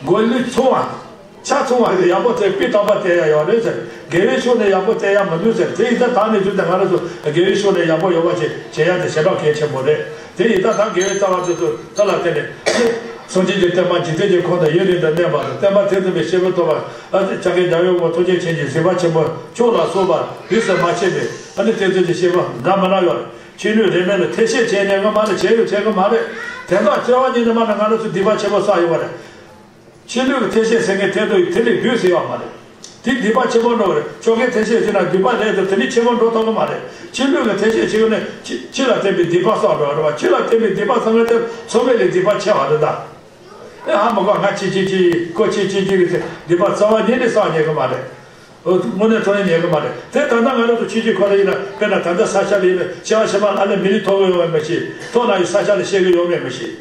མགོ་ལུས་ཚང་བ། ཆ་ཚང་བ་དེ་ཡག་པོ་དེ་དཔེ་དག་པ་བལྟས་ཡ་ཡོད་རེད་ཟེར། དགེ་བའི་ཕྱོགས་ནས་ཡག་པོ་བལྟས་ཡ་མི་འདུག་ཟེར། དེ་ཡིན་ད་ད་ནས་བཟུང་སྟེ་ང་རང་ཚོ་དགེ་བའི་ཕྱོགས་ནས་ཡག་པོ་ཡོང་བ་ཞིག་བྱེད་ཡ་དེ་ཞེ་དྲག་གལ་ཆེན་པོ་རེད། དེ་ཡིན་ད་ད་དགེ་བའི་རྩ་བ་དེ་ཚོ་ད་ལ་བརྟེན་ནས་སངས་རྒྱས་ཀྱི་བསྟན་པ་འཇིག་རྟེན་གྱི་ཁམས་དང་ཡུན་རིང་དུ་གནས་པ་དང་བསྟན་པ་དེ་ཚུན་པའི་སྐྱེས་བུ་ཐོབ་པ་ཨ་ཏི་ཕྱག་རྒྱའི་རྒྱལ་བའི་དབང་ཐུགས་རྗེ་ཆེན་གྱི་གཟིགས་པ་ཆེན་པོ་མཆོག་ལ་སོགས་པ་རིས་སུ་མ་ཆད་པའི་ཨ་ནི་བསྟན་འཛིན་གྱི་སྐྱེས་བུ་འདྲ་མི་འདྲ་ཡོད་རེད། ཕྱི་ལུས་རིས་མེད་ལ་ཐེག་ཆེན་བྱས་ཉན་གི་མ་རེད། བྱས་ཡོད་བྱས་གི་མ་རེད། དེ་དག་སྐྱེ་བ་གཉིས་ནི་མ་ནི་ང་རང་ཚོ་སྡིག་པ་ཆེན་པོ་བསགས་ཡོད་པ་རེད། ཕྱི་ལུས་ཀྱི་ཐེག་ཆེན་ཟེར་མཁན་དེ་དུ་དེ་ལས་བསྡུས་ཟེར་ཡོད་མ་རེད། དེ་སྡིག་པ་ཆེན་པོ་འགྲོ་བ་རེད། ཆོ་གའི་ཐེག་ཆེན་ཟེར་ན་སྡིག་པ་ལས་དུ་དེ་ནི་ཆེན་པོ་འགྲོ་ཐུབ་ཀྱི་མ་རེད། ཕྱི་ལུས་ཀྱི་ཐེག་ཆེན་བྱེད་ཡོད་ནི་ཕྱི་ཕྱི་ལ་བརྟེན་པའི་སྡིག་པ་བསགས་འགྲོ་བ་རེད་བ། ཕྱི་ལ་བརྟེན་པའི་སྡིག་པ་བསགས་མཁན་དེ་ཚོགས་མེད་ལས་སྡིག་པ་ཆེ་བ་རེད་ད། ཨེ་ཧ་མ་གོ་ང་ཆི་ཆི་ཆི་ཀོ་ཆི་ཆི་ཆི་རེད་ཟེར་སྡིག་པ་རྩ་བ་ཉིད་ནས་བསགས་ཉན་གི་མ་རེད། དངོས་གནས་དྲང་གནས་ཉན་གི་མ་རེད། དེ་ད་ལྟ་ང་རང་ཚོ་ཕྱི་རྒྱལ་ཁག་ལ་ཡིན་ན་དཔེར་ན་ད་ལྟ་ས་ཆ་ལ་ཡིན་ན་སྐྱེ་བ་ཕྱི་མ་ལ་ཨ་ལས་མི་ལུས་ཐོབ་གི་ཡོད་མེད་མི་ཤེས། ཐོབ་ན་ཡང་ས་ཆ་ལ་ཤེས་གི་ཡོད་མེད་མི་ཤེས།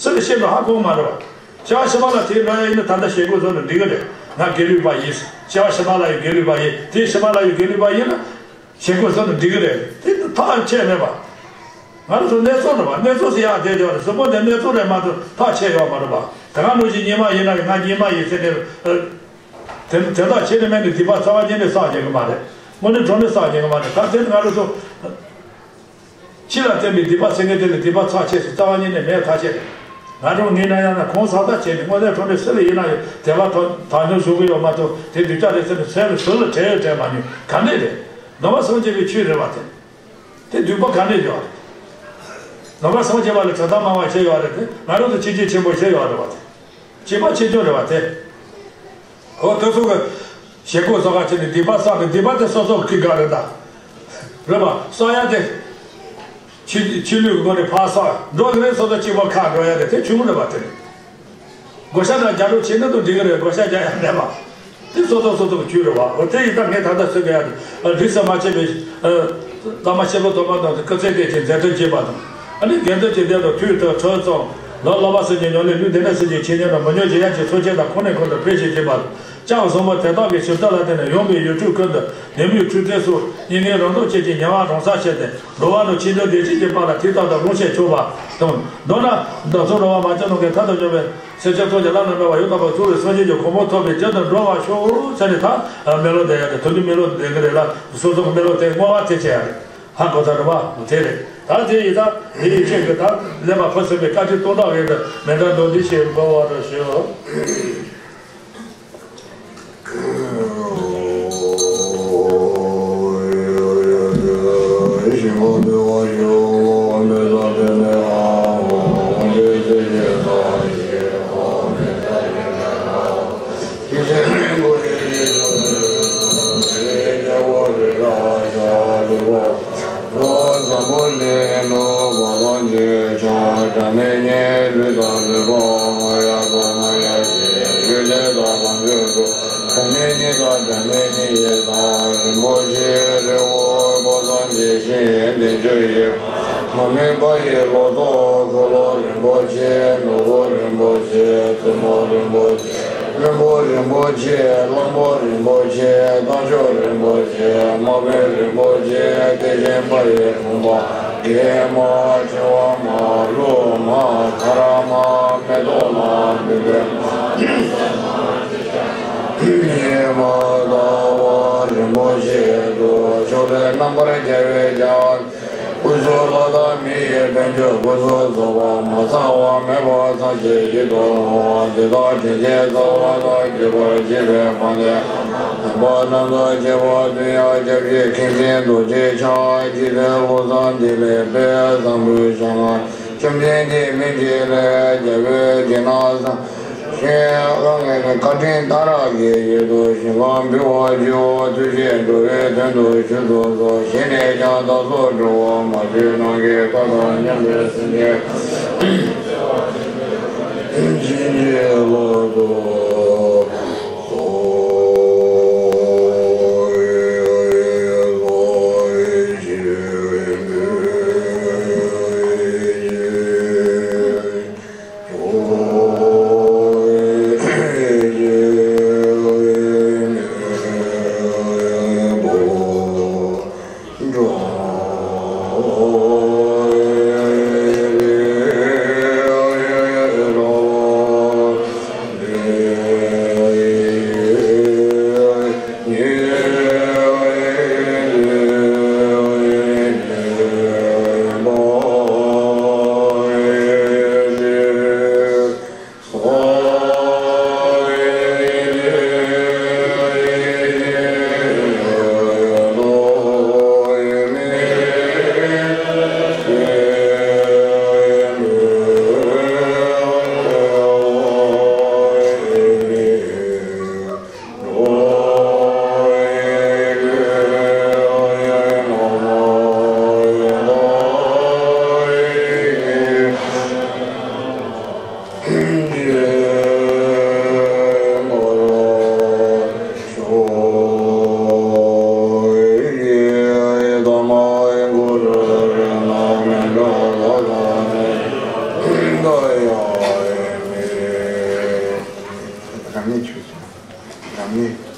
སུ་ལ་བཤད་འགྲོ་ཧ་གོ་མ་རེད་བ། སྐྱེ་བ་ཕྱི་མ་ལ་དེའི་ལོ་ཡ་ཡིན་ན་ད་ལྟ་བཤད་དགོས་བཟོ་ནས་འགྲིག་གི་རེད། ང་དགེ་ལུགས་པ་ཡིན། སྐྱེ་བ་ཕྱི་མ་ལ་ཡང་དགེ་ལུགས་པ་ཡིན། དེའི་ཕྱི་མ་ལ་ཡང་དགེ་ལུགས་པ་ཡིན་ན་བཤད་དགོས་བཟོ་ནས་འགྲིག་གི་རེད། དེ་ཐག་ཆད་མེད་པ། ང་རང་ཚོ་གནས་ཚུལ་རེད་བ། གནས་ཚུལ་ཟེར་ཡག་དེ་དེ་བ་རེད། གཟུགས་པོ་འདི་གནས་ཚུལ་རེད་མ་གཏོགས་ཐག་ཆད་ཡོད་མ་རེད་བ། ད་ང་ནུ་ཅི་ཉི་མ་ཡིན་ན་ང་ཉི་མ་ཡིན་ཟེར་ནས་དེ་དེ་དག་བྱས་ནས་མེད་ནས་སྡིག་པ་རྩ་བ་ཉིད་ནས་བསགས་ཉན་གི་མ་རེད། དངོས་གནས་དྲང་གནས་བསགས་ཉན་གི་མ་རེད། ད་དེ་ནི་ང་རང་ཚོ། ཕྱི་ལ་བརྟེན་པའི་སྡིག་པ་ཟེར་མཁན་དེ་ལ་སྡིག་པ་ཚབས་ཆེ་ཞིང་རྩ་བ་ཉིད་ནས་མེད་ཐག་ཆོད་རེད། ང་རང་ངའི་ན་ཡང་ན་གང་ཟག་ཐག་བཅད་ནས་དངོས་གནས་དྲང་གནས་སུ་ལ་ཡིན་ན་ཡང་དད་པ་དོ་དག་སྙོམས་བཞུགས་ཀྱི་ཡོད་མ་གཏོགས་དེ་སྡིག་ཅག་རེད་ཟེར་ནས་སེམས་ལ་ཟུར་ལ་དྲན་ཡང་དྲན་མ་མྱོང་། ག་ནས་རེད། ནང་པ་སངས་རྒྱས་པའི་ཆོས་རེད་བ་དེ། དེ་སྡིག་པ་ག་ནས་ཡོད་རེད། ནང་པ་སངས་རྒྱས་པ་ལ་དྲན་སྟངས་མང་བ་བྱས་ཡོད་རེད་དེ། ང་རང་ཚོ་ཆོས་བརྒྱུད་ཆེན་པོ་བྱས་ཡོད་རེད་བ་དེ། བྱས་པ་ཆེ་ཆུང་རེད་བ་དེ། ཨོ་དེ་ཚོ་གི་བྱེད་སྒོ་བཟོ་ག་བྱས་ནས་སྡིག་པ་བསགས་ནས་སྡིག་པ་དེ་སོ་སོ་གི་ག་རེད་ད། རེད་པ། བསགས་ཡ་དེ། ཕྱི་ཕྱི་ལུས་ཀྱི་སྒོ་ནས་ཕར་བསགས་འགྲོ་གི་རེད། སོ་སོ་གཅིག་པོ་ཁ་འགྲོ་ཡ་དེ་དེ་བྱུང་རེད་པ་དེ། བགོ་བཤའ་དང་རྒྱག་རོགས་བྱས་ན་དུ་འགྲིག་གི་རེད། བགོ་བཤའ་རྒྱག་ཡ་མེད་པ། དེ་སོ་སོ་སོ་སོ་གི་རྒྱུ་རེད་པ། འོ་དེ་ཡིན་ད་ངས་ད་ལྟ་ཟེར་གི་ཡ་དེ་རིས་སུ་མ་ཆད་པའི་བླ་མ་སྐྱེས་བུ་དམ་པ་དང་སྐུ་ཚེ་བརྟན་ཅིང་མཛད་དུ་བགྱིས་པ་དང་། ཨ་ནི་དགེ་འདུན་གྱི་སྡེ་དང་ཐུགས་དང་ཁྲོ་ཙམ་ལ་བསླབ་པ་སེམས་ཀྱི་ཉམས་ལེན་ལུས་བདེ་གནས་སེམས་ཀྱི་ཆོས་ཉམས་དང་མི་ཉམས་ཀྱི་ཡར་གྱི་ཚོགས་ཆེན་དང་ཁོང་ནས་ཁོང་དུ་འཕེལ་ཞིང་རྒྱས་པ་དང་། ལྕགས་ཟམ་པ་དེ་དག་གི་ཞིབ་ལྟ་ལ་བརྟེན་ནས་ཡངས་པའི་ཡུལ་གྲུའི་ཁུལ་དུ་ལྡེམ་ཡོད་འཕྲུལ་རྩལ་སོགས་སྙན་ངག་རང་སྟོབས་ཅན་གྱི་ཉེ་བར་རང་སར་བྱས་ཏེ། འགྲོ་བ་རྣམས་ཆེས་འགྲོ་བདེ་སྐྱིད་ཀྱི་དཔལ་ལ་ཐིག་ཐག་ཏུ་ལོངས་སྤྱད་ཆོག་པ་དང་། མདོར་ན། བདག་སོགས་འགྲོ་བ་མ་སྐྱེས་རྣམས་ཀྱི་མཐའ་དང་མཉམ་པའི་སེམས་ཅན་ཐམས་ཅད་བླ་ན་མེད་པ་ཡང་དག་པར་རྫོགས་པའི་སངས་རྒྱས་ཀྱི་གོ་འཕང་ཐོབ་པའི་རྒྱུ་དུ་འགྲོ་བར་ཤོག་ཟེར་ནས། ད་སྨོན་ལམ་འདེབས་ཡ་དེ་དོན་གྱི་སྨོན་ལམ་འདེབས་ཀྱི་རེད་ལ། སོ་སོ་གི་སྨོན་ལམ་དེ་བསྔོ་བ་དེ་བྱས་ཡ་རེད། ཧ་གོ་ཚར་རེད་པ། དེ་རེད། ད་དེ་ཡིན་ད། དེ་ཡི་ཆེད་དུ་ད་ལེགས་པར་ཕུན་སུམ་པའི་བཀའ་དྲིན་སྟོང་ཕྲག་ཡོད་དུ་མི་འབྲལ་མདོར་བསྡུས་ཤིག་འབུལ་བར་ཞུ། མ་མོན་པ་ཡི་ལོ་ཏོག་འཁོར་ལོ་རིན་པོ་ཆེ། ནོར་བུ་རིན་པོ་ཆེ། བཙུན་མོ་རིན་པོ་ཆེ། བློན་པོ་རིན་པོ་ཆེ། གླང་ཆེན་རིན་པོ་ཆེ། དམག་དཔོན་རིན་པོ་ཆེ། དེ་བཞིན་པ་ཡི་བུམ་པ། གད་མ། ཕྲེང་བ་མ། ལྷུ་མ། ཁ་རག་མ། མེ་ཏོག་མ། བུམ་པའི་མ། ཉི་མ། ཟླ་བ་རིན་པོ་ཆེ་དུ། ཕྱོགས་དུས་རྣམ་པར་རྒྱལ་བས་ཀྱང་། སྐུ་གསུང་ཐུགས་དང་མི་ཡི་དོན་གྱི་སྐུ་གསུང་ཐུགས་པ། མ་ཚང་བ་མེད་པ་ཚང་ཞིང་སྐྱིད་དུ་འོང་བ། འདི་དག་དྲིན་ཅན་རྩ་བ་དང་བརྒྱུད་པར་བཅས་པའི་དབང་ལྡན་དམ་པ་རྣམས་དང་བཅས་པ་དུས་ཡང་སྐྱབས་ཀྱི་མཁན་ཆེན་རྡོ་རྗེ་འཆང་། རྗེ་བཙུན་བློ་བཟང་བདེ་ལེགས་དཔལ་བཟང་པོའི་ཞལ་སྔ། བཅོམ་ལྡན་འདས་མི་མཇལ་ལས་རྒྱལ་པོའི་དགེ་སློང་བཟང་། ཞེས་བཀའ་དྲིན་གཏང་རག་གི་ཡུལ་དུ་ཞིང་ཁམས་འབུལ་བར་བགྱིའོ། ཐུགས་རྗེས་འགྲོ་བའི་དོན་དུ་བཞུགས་སུ་གསོལ། ཞལ་ནས་ཀྱང་བདག་སོགས་འགྲོ་བ་མ་གྱུར་ནམ་མཁའི་མཐའ་དང་མཉམ་པའི་སེམས་ཅན་ཐམས་ཅད་བློ་ལྡོག་རང་ཉིད་ཆོས་ཅན། རང་ཉིད།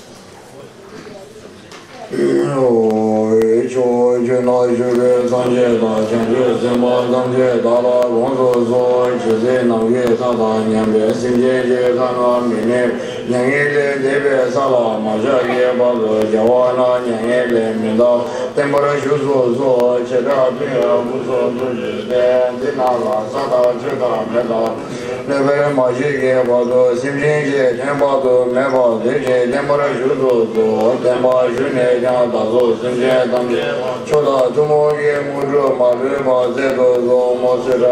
ཕྱོགས་བཅུ་ན་བཞུགས་པའི་སངས་རྒྱས་དང་བྱང་ཆུབ་སེམས་དཔའ་ཐམས་ཅད་བདག་ལ་དགོངས་སུ་གསོལ། ཇི་སྲིད་ནམ་མཁའི་མཐའ་དང་མཉམ་པའི་སེམས་ཅན་གྱི་ཁ་ན་མི་གནས་མྱ་ངན་ལས་འདས་པའི་ས་ལ་མ་བཞག་གི་བར་དུ་རྒྱལ་བ་རྣམས་མྱ་ངན་ལས་མི་འདའ། བརྟན་པར་བཞུགས་སུ་གསོལ། བྱེ་བྲག་ཕན་ཡོན་སྐུ་གསུང་ཐུགས་ཀྱི་རྟེན། འདི་རྣམས་ལ་ས་དང་ཆུ་དང་མེ་དང་། གནོད་པར་མ་བྱེད་ཀྱི་བར་དུ་སེམས་ཅན་གྱི་དོན་དཔག་ཏུ་མེད་པ་མཛད་ཅིང་བརྟན་པར་བཞུགས་སུ་གསོལ། བརྟན་པར་བཞུགས་ནས་ཀྱང་བདག་སོགས་སེམས་ཅན་ཐམས་ཅད་མཆོག་དང་ཐུན་མོང་གི་དངོས་གྲུབ་མ་ལུས་པ་སྩལ་དུ་གསོལ། མོ་སི་ར་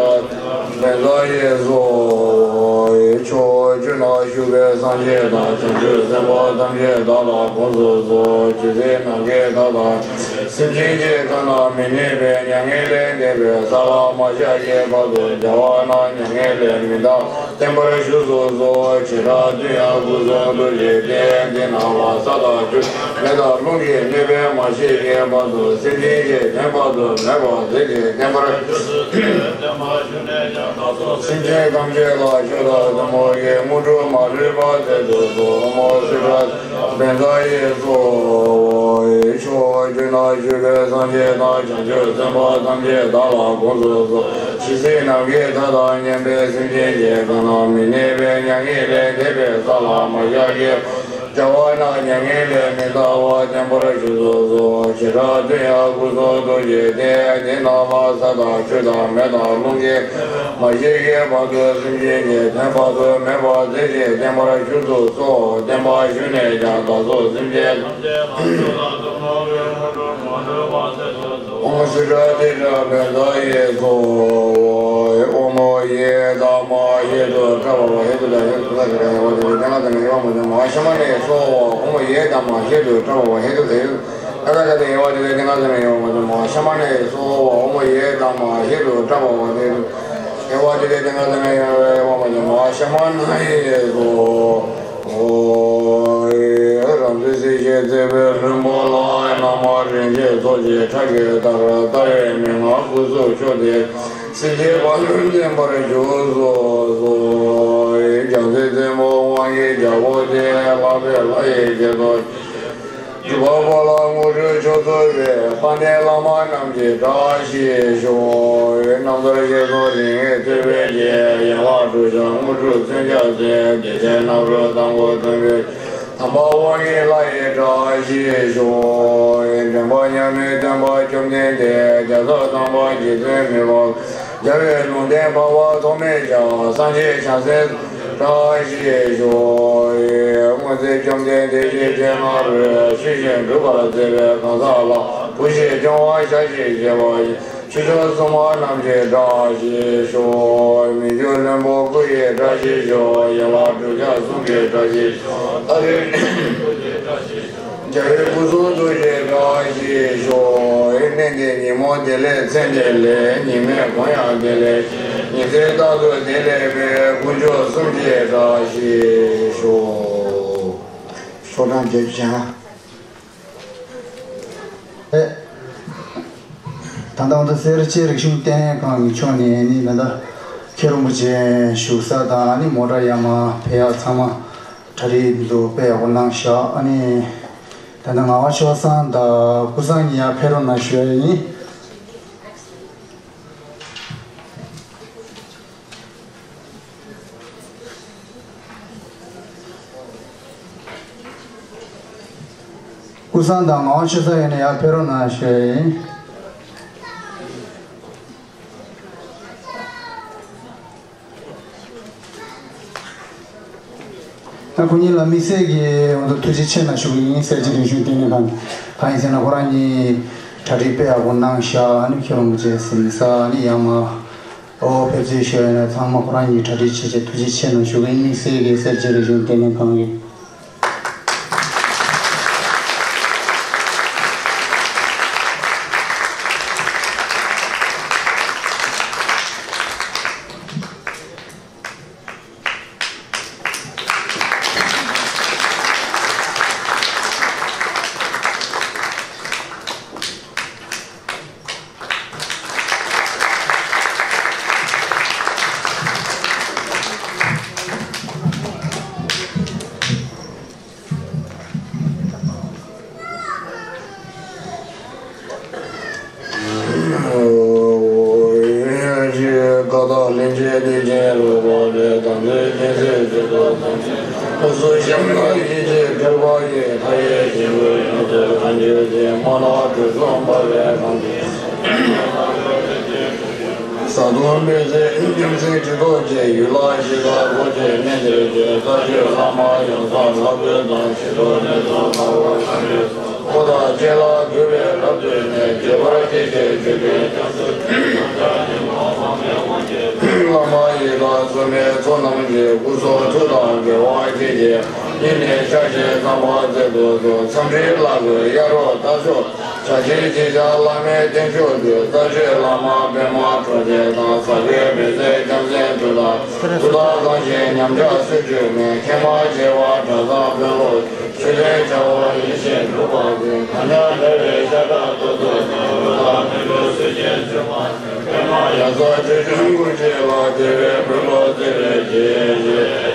བཛྲ་ཡེ་སྭཱ་ཧཱ། ཕྱོགས་བཅུ་ན་བཞུགས་པའི་སངས་རྒྱས་དང་བྱང་ཆུབ་སེམས་དཔའ་ཐམས་ཅད་བདག་ལ་དགོངས་སུ་གསོལ། ཇི་སྲིད་ནམ་མཁའི་མཐའ་དང་སེམས་ཅན་གྱི་ཁ་ན་མི་གནས་པའི་མྱ་ངན་ལས་འདས་པའི་ས་ལ་མ་བཞག་གི་བར་དུ་རྒྱལ་བ་རྣམས་མྱ་ངན་ལས་མི་འདའ། བརྟན་པར་བཞུགས་སུ་གསོལ། བྱེ་བྲག་ཕན་ཡོན་སྐུ་གསུང་ཐུགས་ཀྱི་རྟེན། འདི་རྣམས་ལ་ས་དང་ཆུ་མེ་དང་རླུང་གིས་གནོད་པར་མ་བྱེད་ཀྱི་བར་དུ་སེམས་ཅན་གྱི་དོན་དཔག་ཏུ་མེད་པ་མཛད་ཅིང་བརྟན་པར། སེམས་ཅན་ཐམས་ཅད་ལ་ཆོས་དང་ཐུན་མོང་གི་དངོས་གྲུབ་མ་ལུས་པ་སྩལ་དུ་གསོལ། ཨོཾ་སིདྡྷི་ཕྱག་འཚལ་ལོ། ཆོས་ཀྱི་ནང་བཞུགས་པའི་སངས་རྒྱས་དང་བྱང་ཆུབ་སེམས་དཔའ་ཐམས་ཅད་བདག་ལ་དགོངས་སུ་གསོལ། ཇི་སྲིད་ནམ་མཁའི་མཐའ་དང་མཉམ་པའི་སེམས་ཅན་གྱི་གང་ན་མི་གནས་པའི་མྱ་ངན་ལས་འདས་པའི་ས་ལ་མ་ཞག་གི་རྒྱལ་བ་རྣམས་མྱ་ངན་ལས་མི་འདའ་བར་བརྟན་པར་བཞུགས་སུ་གསོལ། ཞེས་རབ་ཏུ་ཡང་སྐུ་གསུང་ཐུགས་ཀྱི་རྟེན་འདི་ནང་ལ་ས་དང་ཆུ་དང་མེ་དང་རླུང་གིས་མ་ཞིག་གི་བར་དུ་སེམས་ཅན་གྱི་དོན་དཔག་ཏུ་མེད་པ་མཛད་ཅིང་བརྟན་པར་བཞུགས་སུ་གསོལ། བརྟན་པར་བཞུགས་ནས་ཀྱང་བདག་སོགས་སེམས་ཅན་ཐམས་ཅད་ལ་ཨོཾ་སིདྡྷི་ཏ་ཏེ་ཏྲ་བཛྲ་ཡེ་སྭཱ་ཧཱ། ཨོཾ་ཡེ་དྷརྨཱ་ཧེ་ཏུ་པྲ་བྷ་བ། ཧེ་ཏུ་དང་ཧེ་ཏུ་ས་ཏེ་ཀ་ཡ་བ་ཏེ་ཏེ་ཏེ་ང་ཏེ་ནེ་ཡ་བ་ཏེ་མ་ཤ་མ་ནེ་སྭཱ་ཧཱ། ཨོཾ་ཡེ་དྷརྨཱ་ཧེ་ཏུ་པྲ་བྷ་བ། ཧེ་ཏུ་ཏེ་ཡུ་ཨ་ཏ་ཀ་ཏེ་ཡ་བ་ཏེ་ཏེ་ང་ཏེ་ནེ་ཡ་བ་ཏེ་མ་ཤ་མ་ནེ་སྭཱ་ཧཱ། ཨོཾ་ཡེ་དྷརྨཱ་ཧེ་ཏུ་པྲ་བྷ་བ། ཏེ་ཏུ་ཡ་བ་ཏེ་ཏེ་ང་ཏེ་ནེ་ཡ་བ་ཏེ་མ་ཤ་མ་ནེ་སྭཱ་ཧཱ། རང་བཙན་སྲིད་ཞིའི་བརྩེ་བའི་ལྷུན་པོ་ལ། ནམ་མཁའ་རིན་ཆེན་མཚོ་ཆེན་ཁྲག་གི་ཟླ་བར་ལྟ་བའི་མན་ངག་སྐུ་གཟུགས་མཆོག་དེ། སྲིད་ཞིའི་བ་ལུན་འཛིན་པར་བཞུགས་སུ་གསོལ། རྒྱལ་སྲས་བཙུན་མོ་དབང་གི་རྒྱལ་པོ་སྟེ། ལྷག་པའི་ལྷ་ཡི་སྐྱེད་ཚལ། སྒྲུབ་པ་པོ་ལ་དངོས་གྲུབ་མཆོག་སྩོལ་བའི། དཔལ་ལྡན་བླ་མ་རྣམས་ཀྱི་བཀྲ་ཤིས་ཤོག། རྣམ་ཐར་བཞེས་སོ་རིགས་ལྔའི་ཐོད་པའི་རྒྱན། ཡན་ལག་དྲུག་སྦྱར་དངོས་གྲུབ་མཚོན་ཆ་ཟེར། བདེ་ཆེན་རྣམ་རོལ་དང་པོ་མཐོན་པོའི། དམ་པ་དབང་གི་ལྷ་ཡི་བཀྲ་ཤིས་ཤོག། འདྲེན་པ་མཉམ་མེད་སྟོན་པ་བཅོམ་ལྡན་འདས། རྒྱལ་ཚབ་དམ་པ་རྗེ་བཙུན་མི་ཕམ། རྒྱལ་བའི་ལུང་བསྟན་འཕགས་པ་ཐོགས་མེད་ཤར། སངས་རྒྱས་བྱང་སེམས་བཀྲ་ཤིས་ཤོག། སྔོན་ཚེ་བཅོམ་ལྡན་འདས་ཀྱི་སྤྱན་སྔ་རོལ། ཆོས་བཞིན་སྒྲུབ་པར་མཛད་པའི་གང་ཟག་ལ། བུ་བཞིན་སྐྱོང་བར་ཞལ་བཞེས་བྱེད་པ་ཡི། ཆོས་སྐྱོང་སྲུང་མ་རྣམས་ཀྱི་བཀྲ་ཤིས་ཤོག། མི་འགྱུར་ལྷུན་པོ་སྐུ་ཡི་བཀྲ་ཤིས་ཤོག། ཡན་ལག་དྲུག་སྦྱར་གསུང་གི་བཀྲ་ཤིས་ཤོག། ཨ་རེ། རྒྱལ་བའི་སྐུ་གསུང་ཐུགས་ཀྱི་བཀྲ་ཤིས་ཤོག། གནས་འདིར་ཉིན་མོ་བདེ་ལེགས་མཚན་བདེ་ལེགས། ཉི་མའི་གུང་ཡང་བདེ་ལེགས། ཉི་ཟེར་རྟག་ཏུ་བདེ་ལེགས་པའི། དཀོན་མཆོག་གསུམ་གྱི་བཀྲ་ཤིས་ཤོག། ཤོག་གྲངས་བརྒྱད་ཅུ་ཅན། ཨེ། ད་ལྟ་ང་ཚོ་སེར་བྱེས་རིག་གཞུང་ལྟེ་གནས་ཁང་གི་ཕྱོགས་ནས་ནི་ད་ལྟ་མཁན་རིན་པོ་ཆེ་བཞུགས་ས་དང་ཨ་ནི་མོ་ཊ་ཡར་མར་ཕེབས་ཡག་ཚང་མ་གྲ་སྒྲིག་འདུག་དཔེ་ཡག་པོ་གནང་ཤག་ཨ་ནི་ད་ལྟ་ངག་དབང་ཆོས་བཟང་དང་ཀུན་བཟང་གཉིས་ཡར་ཕེབས་རོགས་གནང་ཞུ་ཡ་ཡིན། ཀུན་བཟང་དང་ངག་དབང་ཆོས་བཟང་ཡིན་ན་ཡར་ཕེབས་རོགས་གནང་ཞུ་ཡ་ཡིན། ད་ཁོ་གཉིས་ལ་དམིགས་བསལ་གྱི་ང་ཚོ་ཐུགས་རྗེ་ཆེ་གནང་ཞུ་གི་ཡིན། སེར་བྱེས་རིག་གཞུང་ལྟེ་གནས་ཁང་གིས། གང་ཡིན་ཟེར་ན་ཁོ་རང་གཉིས་གྲ་སྒྲིག་དཔེ་ཡག་པོ་གནང་ཤག་ཨ་ནི་མཁན་རིན་པོ་ཆེ་གཟིམ་ས་ཨ་ནི་ཡར་མར། ཨོ་ཕེབས་བསུ་ཞུ་ཡ་ཡིན་ན་ཚང་མ་ཁོ་རང་གཉིས་གྲ་སྒྲིག་བྱེད་ཆེད་ཐུགས་རྗེ་ཆེ་གནང་ཞུ་གི་ཡིན། དམིགས་བསལ་གྱི་སེར་བྱེས་རིག་གཞུང་ལྟེ་གནས་ཁང་གིས། ཀ་དག་ལྷན་ཅིག་བདེ་ཆེན་རོལ་པ་ལས། དམ་ཚིག་རྒྱལ་སྲས་ཚུལ་དུ་བཟུང་། སྐུ་གསུང་ཐུགས་ཀྱི་ཐེག་པ་ཡི། མཐའ་ཡས་ཞིང་ཁམས་ཡོངས་སུ་གང་བྱོན་ཅིང་། མ་ལགས་གྲུ་གསུམ་འབར་བའི་གངས་ཅན། བཟའ་བཏུང་སྤོས་ཚོས་རྒྱུ་མཚན་གྲི་ཐོགས་བཅས། ཡུལ་ལྷ་གཞིས་ཆགས་འཁོར་བཅས་གནས་འདིར་བྱོན། རྩ་བརྒྱུད་བླ་མ་ཡོངས་བཟང་ལྷ་བུ་དང་། ཞི་ཁྲོ་ནས་བཟུང་ནག་པོ་ཁམས་ཀྱི་ཚོགས། འཁོར་དང་བཅས་ལ་གུས་པས་བཀའ་བསྟོད་ནས། བརྗོད་པར་བགྱིད་ཅིང་མཆོད་ཀྱི་སྐྱབས་སུ་མཆི། བླ་མ་ཡི་དམ་སྲུང་མའི་ཚོགས་རྣམས་ཀྱིས། སྐུ་གསུང་ཐུགས་དང་འགལ་བ་བགྱིས་ཏེ། སྙིང་ནས་བཤགས་ཤིང་བསམ་པ་སྩལ་དུ་གསོལ། མཚམས་སྤྲིན་ལ་གུས་གཡའ་རོག་ལྟ་མཆོག། བྱ་བྱེད་ཅི་བྱ་བླ་མའི་བསྟན་མཆོག་གི། རྩ་བརྒྱུད་བླ་མ་པདྨ་འབྱུང་གནས་དང་། ཟབ་རྒྱས་མི་ཟད་རྒྱལ་མཚན་དྲུག་དང་། ཐུགས་དམ་བསྐང་ཞིང་ཉམས་ཆག་སྲི་ཞུ་མེད། མཁལ་མ་བྱེ་བ་གྲྭ་ཚང་དཔོན་སློབ། ཆོས་ལྡན་བྱ་བ་ཡིད་བཞིན་འགྲུབ་པར་མཛོད། གང་ཉག་འདྲ་བའི་ཤ་ཁྲག་ཏོག་ཙམ་ན། རུ་དང་མི་འགྲོ་སུས་ཀྱང་བཅོས་མ་ཐུབ། པདྨ་ ཡང་ས་ཆེ་ཆུང་ཀུན་བྱེད་ལ། དད་པས་བོད་ལ་བརྩེ་བའི་རྗེས་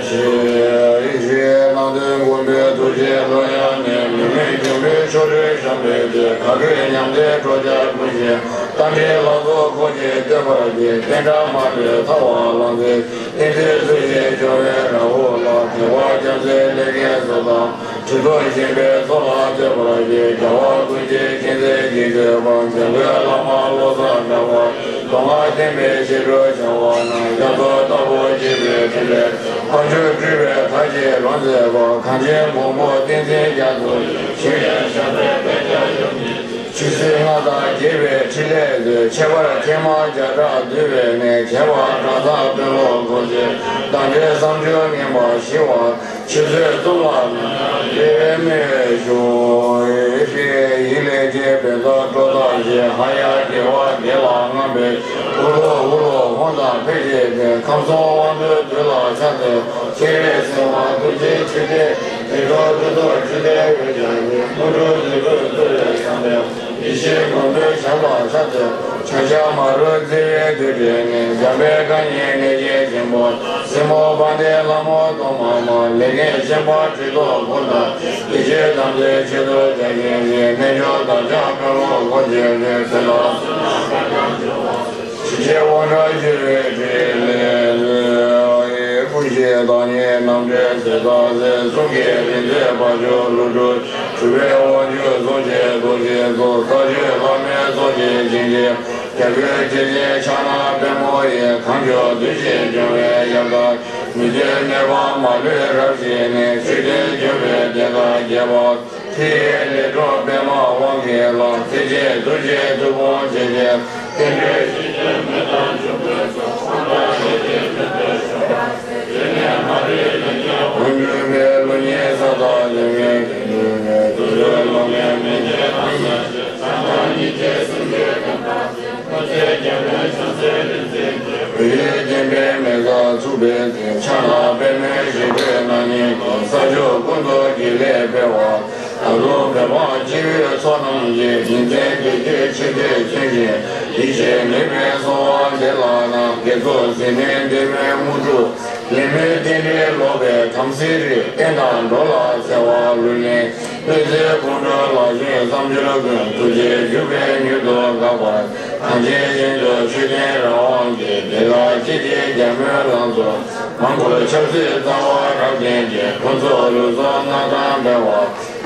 ཞེས་བྱས། ཡེ་ཤེས་སྣང་མཐའི་མགོན་པོའི་ཐུགས་རྗེ་ལ། ཡང་ནས་མི་མེད་འཇོམས་པའི་ཆོ་འཕྲུལ་བཤམས་པའི་ཚེ། ག་གེ་ཉམས་ལྡན་གྲོགས་ཆགས་ཀུན་གཞི། རྟ་མགྲིན་ལ་སོགས་འཁོར་བཅས་བསྟོད་པར་བགྱི། བསྟན་དགྲ་མ་ལུས་ཐལ་བ་བླངས་ཚེ། བསྟན་འཛིན་སྲིད་ཞིའི་འབྱུང་བའི་ར་བོ་ལ། དད་པ་བྱམས་བརྩེའི་ལས་ངན་སོགས་དང་། ཁྲི་ཐོག་ཞིང་པའི་མཚོ་ལ་བསྟོད་པར་བགྱི། རྒྱལ་བ་ཀུན་གྱི་མཁྱེན་བརྩེ་ཡིད་བཟོད་པ། འཇམ་མགོན་བླ་མ་བློ་བཟང་གྲགས་པ། མདོ་སྔགས་བསྟན་པའི་ཞབས་དྲུང་བྱ་བ་ན། རྒྱ་མཚོ་ལྟ་བུར་བརྗིད་པའི་ཕྲིན་ལས། དཀོན་མཆོག་སྤྲུལ་པའི་མཐའ་ཡས་རོལ་མཛད་པ། གངས་ཅན་མགོན་པོ་བསྟན་འཛིན་རྒྱ་མཚོ། ཞིང་ཡང་ཤར་པའི་དཔལ་ལྡན་ཡུམ་གྱི། ཆོས་སྲིད་ལྔ་དང་རྒྱལ་བའི་ཕྲིན་ལས་མཛད། ཁྱད་པར་ཐེག་དམན་བརྒྱ་ཕྲག་འདུས་པའི་གནས། ཁྱད་པར་གྲངས་མཚམས་དཔོན་སློབ་འཁོར་བཅས། བདག་འདྲའི་བསམ་སྦྱོར་ངན་པ་ཞི་བ། ཆོས་སྲིད་གཙུག་ལག་ན་ཡང་རྒྱལ་བའི་མིང་ཞུ། ཡེ་ཤེས་ཡིད་ལས་སྐྱེས་པའི་མཚོ་སྒྲོ་འདོགས་བཞི། ཧ་ཡང་རྒྱལ་བ་བདེ་ལ་མངའ་བའི། དབུ་ལུ་དབུ་ལུ་ཧཱུྃ་དང་ཕཊ་ཀྱི་སྒྲས། ཁམས་གསུམ་དབང་པོའི་རྡུལ་ལ་ཕྱག་འཚལ། སྤྱན་རས་གཟིགས་དབང་ཐུགས་རྗེའི་མཆོད་རྟེན། བདེ་མཆོག་སྤྲུལ་ཚོགས་མཆོད་རྟེན་འོད་ཀྱང་ཡིན། དངོས་གྲུབ་འདོད་པས་གཙོ་བོའི་བསམ་པས། ཡེ་ཤེས་མགོན་པོའི་ཞབས་ལ་ཕྱག་འཚལ། བྱང་ཤར་མ་རུ་རྩེ་བའི་རྡུལ་བྲལ་ནས། འཇམ་དཔལ་བཀའ་ཉིད་གནས་ཆེན་ཆེན་པོ། སྲིན་མོ་དཔལ་ལྡན་ལྷ་མོ་གཏོར་མ་མ། ལས་མཁན་ཤན་པ་ཁྲི་ཐོག་འཁོར་དང་། ཡེ་ཤེས་དམ་རྫས་མཆོད་གཏོར་རྒྱ་ཆེན་ཞེས། རྣལ་འབྱོར་བདག་ཅག་དཔོན་སློབ་འཁོར་བཅས་ཀྱི། ཚེ་ལ་ཞི་བྱེད་དབང་དྲག་འཆི་བའི་ཕྲིན་ལས་མཛད། ཀུན་གཞི་བདག་ཉིད་རྣམ་འདྲེན་ཟེར་དང་ཟེར། གསུང་གི་རིག་འཛིན་དཔལ་འབྱོར་ཀླུ་སྒྲུབ། གྲུབ་པའི་དབང་ཕྱུག་ཚོགས་ཀྱི་རྡོ་རྗེ་ཚོགས། ས་སྤྱོད་བླ་མའི་ཚོགས་ཀྱི་བྱིན་གྱིས། རྒྱ་གོས་ཐེག་ཆེན་ཕྱག་ན་པདྨོ་ཡིས། གང་བྱུང་འདུ་ཤེས་སྦྱོང་བའི་ཡང་དག་མི་མཐུན་གནོད་པ་མ་ལུས་རབ་ཞི་ནས། ཆོས་ལྡན་འབྱུང་པོའི་བདེན་མཐའ་རྒྱས་པ། ཁྲིད་ཡིག་ལས་སྒྲུབ་པདྨ་དབང་གི་ལྷ། ཐེག་ཆེན་རྡོ་རྗེའི་ཐུགས་དཔོན་བྱེད་ཅིང་། རྟེན་འབྲེལ་ཞི་བྱེད་མི་རྟག་འབྱུང་པོའི་ཚོགས། དབང་དང་ལས་ཀྱི་མི་མཐུན་ཕྱོགས་པ། རྗེས་ནས་མ་རིག་ལས་ཀྱི་དབང་སྒྱུར་བའི། བློ་ཉིད་ས་དང་ལས་ངན་གྱི་ལུས་ངན། དུག་ལྔའི་སློབ་དཔོན་མི་མཇེད་དང་། ས་ཆེན་བྱང་ཐང་ཉི་ཟེར་སུམ་ཅུ་སྟོན་པ། ལྷ་རྫས་རྒྱལ་པོའི་ཕྱག་འཚལ་རིག་འཛིན་གྱི། བོད་ཡུལ་སྐྱེ་འཕེལ་མེ་བཙའ་ཚུགས་པའི་ཚེ། ཕྱག་ན་པདྨོའི་ཞལ་སྤྲུལ་སྣང་བརྙན་གྱིས། ས་ཕྱོགས་ཀུན་ཏུ་དགེ་ལེགས་སྤེལ་བ། ད་དུང་བོད་འབངས་སྤྱི་བོའི་ཚོགས་རྣམས་ཀྱིས། ཉིན་མཚན་དུས་ཀྱི་ཆོས་སྡེ་བཙུན་ཞིང་། ཡིད་ཆེས་ནུས་པའི་གསོལ་བ་འདེབས་ལགས་ན། དགེ་ཚོགས་ཟིལ་གནོན་འདི་མོའི་དངོས་གྲུབ། ལེགས་སྨོན་རྟེན་འབྲེལ་ལོག་པའི་དམ་སྲི་རིགས། བསྟན་དང་འགྲོ་ལ་འཚེ་བ་ལུས་ལེན། དཔེ་མཛོད་ཀོང་སྤྲུལ་ལག་ཤེས་བསམ་སྦྱོར་ཀུན། ཐུགས་རྗེས་འཇུག་པའི་མྱུར་དུ་འགག་པར། གངས་ཅན་ཞིང་དུ་ཆོས་ལྡན་རང་དབང་གིས། བདེ་བླག་སྐྱིད་ཀྱི་རྒྱལ་མོའི་ལང་ཚོ་མང་པོར་ཁྱབ་སྲིད་རྩ་བ་རབ་བརྟན་ཅིང་། ཕུན་ཚོགས་ལུས་སྲོག་མངའ་ཐང་འཕེལ་བ།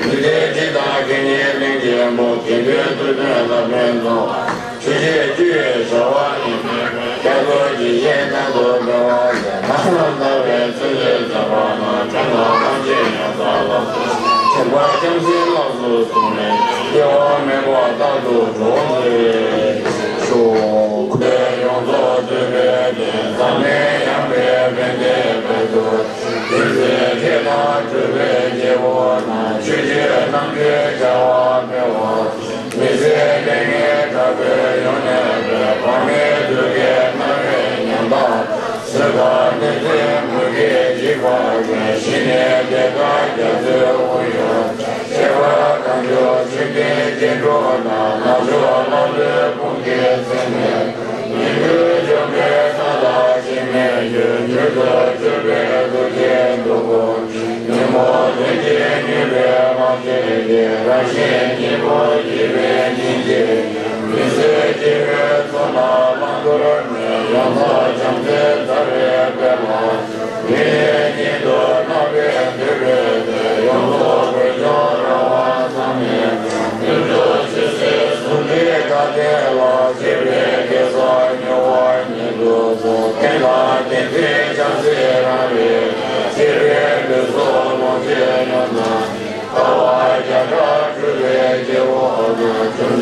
ལུས་རྟེན་སྲིད་དང་དགེ་བསྙེན་ལྷུན་གྱིས་འབུམ། དགེ་འདུན་མཐུ་སྟོན་ལྷ་དཔོན་ཚོགས། ཆོས་བྱེད་བཅུ་ཡི་བྱ་བ་ནི། རྒྱ་མཚོ་ཇི་བཞིན་གཏན་དུ་འཕེལ་བ་ཡི། ལྷག་བསམ་དག་པའི་ཚུལ་འདི་མཛད་པ་ན། དོན་དང་ཐམས་ཅད་ཡོངས་བསགས་ལ། ཐེག་པ་རྐྱང་སྲིད་ལ་སོགས་སུ་མེད། སྐྱེ་བ་མེད་པ་རྟག་ཏུ་འགྲོ་བར་མཛད། ཤོག་ལས་ཡོངས་རྫོགས་ཐུབ་པའི་གཏེར། ཟབ་མོའི་ཡངས་པའི་བན་དེ་བོད་དུ། དེང་ཚེ་ཁྱེད་དང་གྲུབ་པའི་སྐྱེ་བོ་རྣམས། ཆོས་ཀྱི་རྣམ་འཕྲུལ་འཆར་བ་འཕེལ་བ། མི་ཟད་ལས་ངན་དགྲ་བོས་ཡོངས་གནོད་པའི། བར་མའི་དུས་ཀའི་རྣམ་དབྱེ་ཉམ་ཐག། གཟུགས་དང་གནས་ཚུལ་མུ་གེས་འཇིགས་པ་ཀུན། ཞི་ནས་བདེ་དང་རྒྱ་མཚོའི་དབུས་ཡུལ། ཁྱད་པར་གང་བྱུང་ཆོས་ལྡན་སྐྱེ་འགྲོ་རྣམས། ནག་ཕྱོགས་ལྷ་ཀླུའི་དཔུང་གིས་ཟིན་ནས། ཉིན་གུང་འཇོམས་པའི་མཐའ་དག་ཅིས་མི་འགྱུར། མྱུར་དུ་གྱུར་པའི་ཐུགས་རྗེས་འགྲོ་ཀུན། ཉོན་མོངས་གདོན་གྱིས་མྱོས་པའི་དབང་ཤེས་ཀྱིས། རང་གཞན་གཉིས་པོ་སྐྱིད་པའི་སྙིང་རྗེ་ཡིས། མི་བཟོད་སྐྱེ་བོའི་ཚོགས་རྣམས་བླང་དོར་ནས། ཡོངས་རྫོགས་བྱམས་བརྩེའི་རྩ་བའི་དཔལ་ལ། ཡུན་ཡུན་ཉིད་དུ་བརྣག་པའི་འདོད་པའི་ཚེ། ཡོངས་རྫོགས་བོད་ལྗོངས་རང་དབང་བསམ་མེད། མྱུར་དུ་ཆོས་སྲིད་ཟུང་འབྲེལ་དགའ་ལྡན་ལ། སྤྱོད་པའི་དགེ་རྩ་མྱུར་བ་ཉིད་དུ་རྫོགས། རྟེན་དང་བསྟན་འཛིན་ཕྱག་འཚལ་རང་རིག་པའི། སྐྱེ་བོའི་ལུས་སྲོག་ལོངས་སྤྱོད་ཡོངས་བདག་ལྟ་བ་བརྒྱ་ཕྲག་གྲུབ་པའི་སྐྱེ་བོ་ཀུན། བྱང་ཆུབ་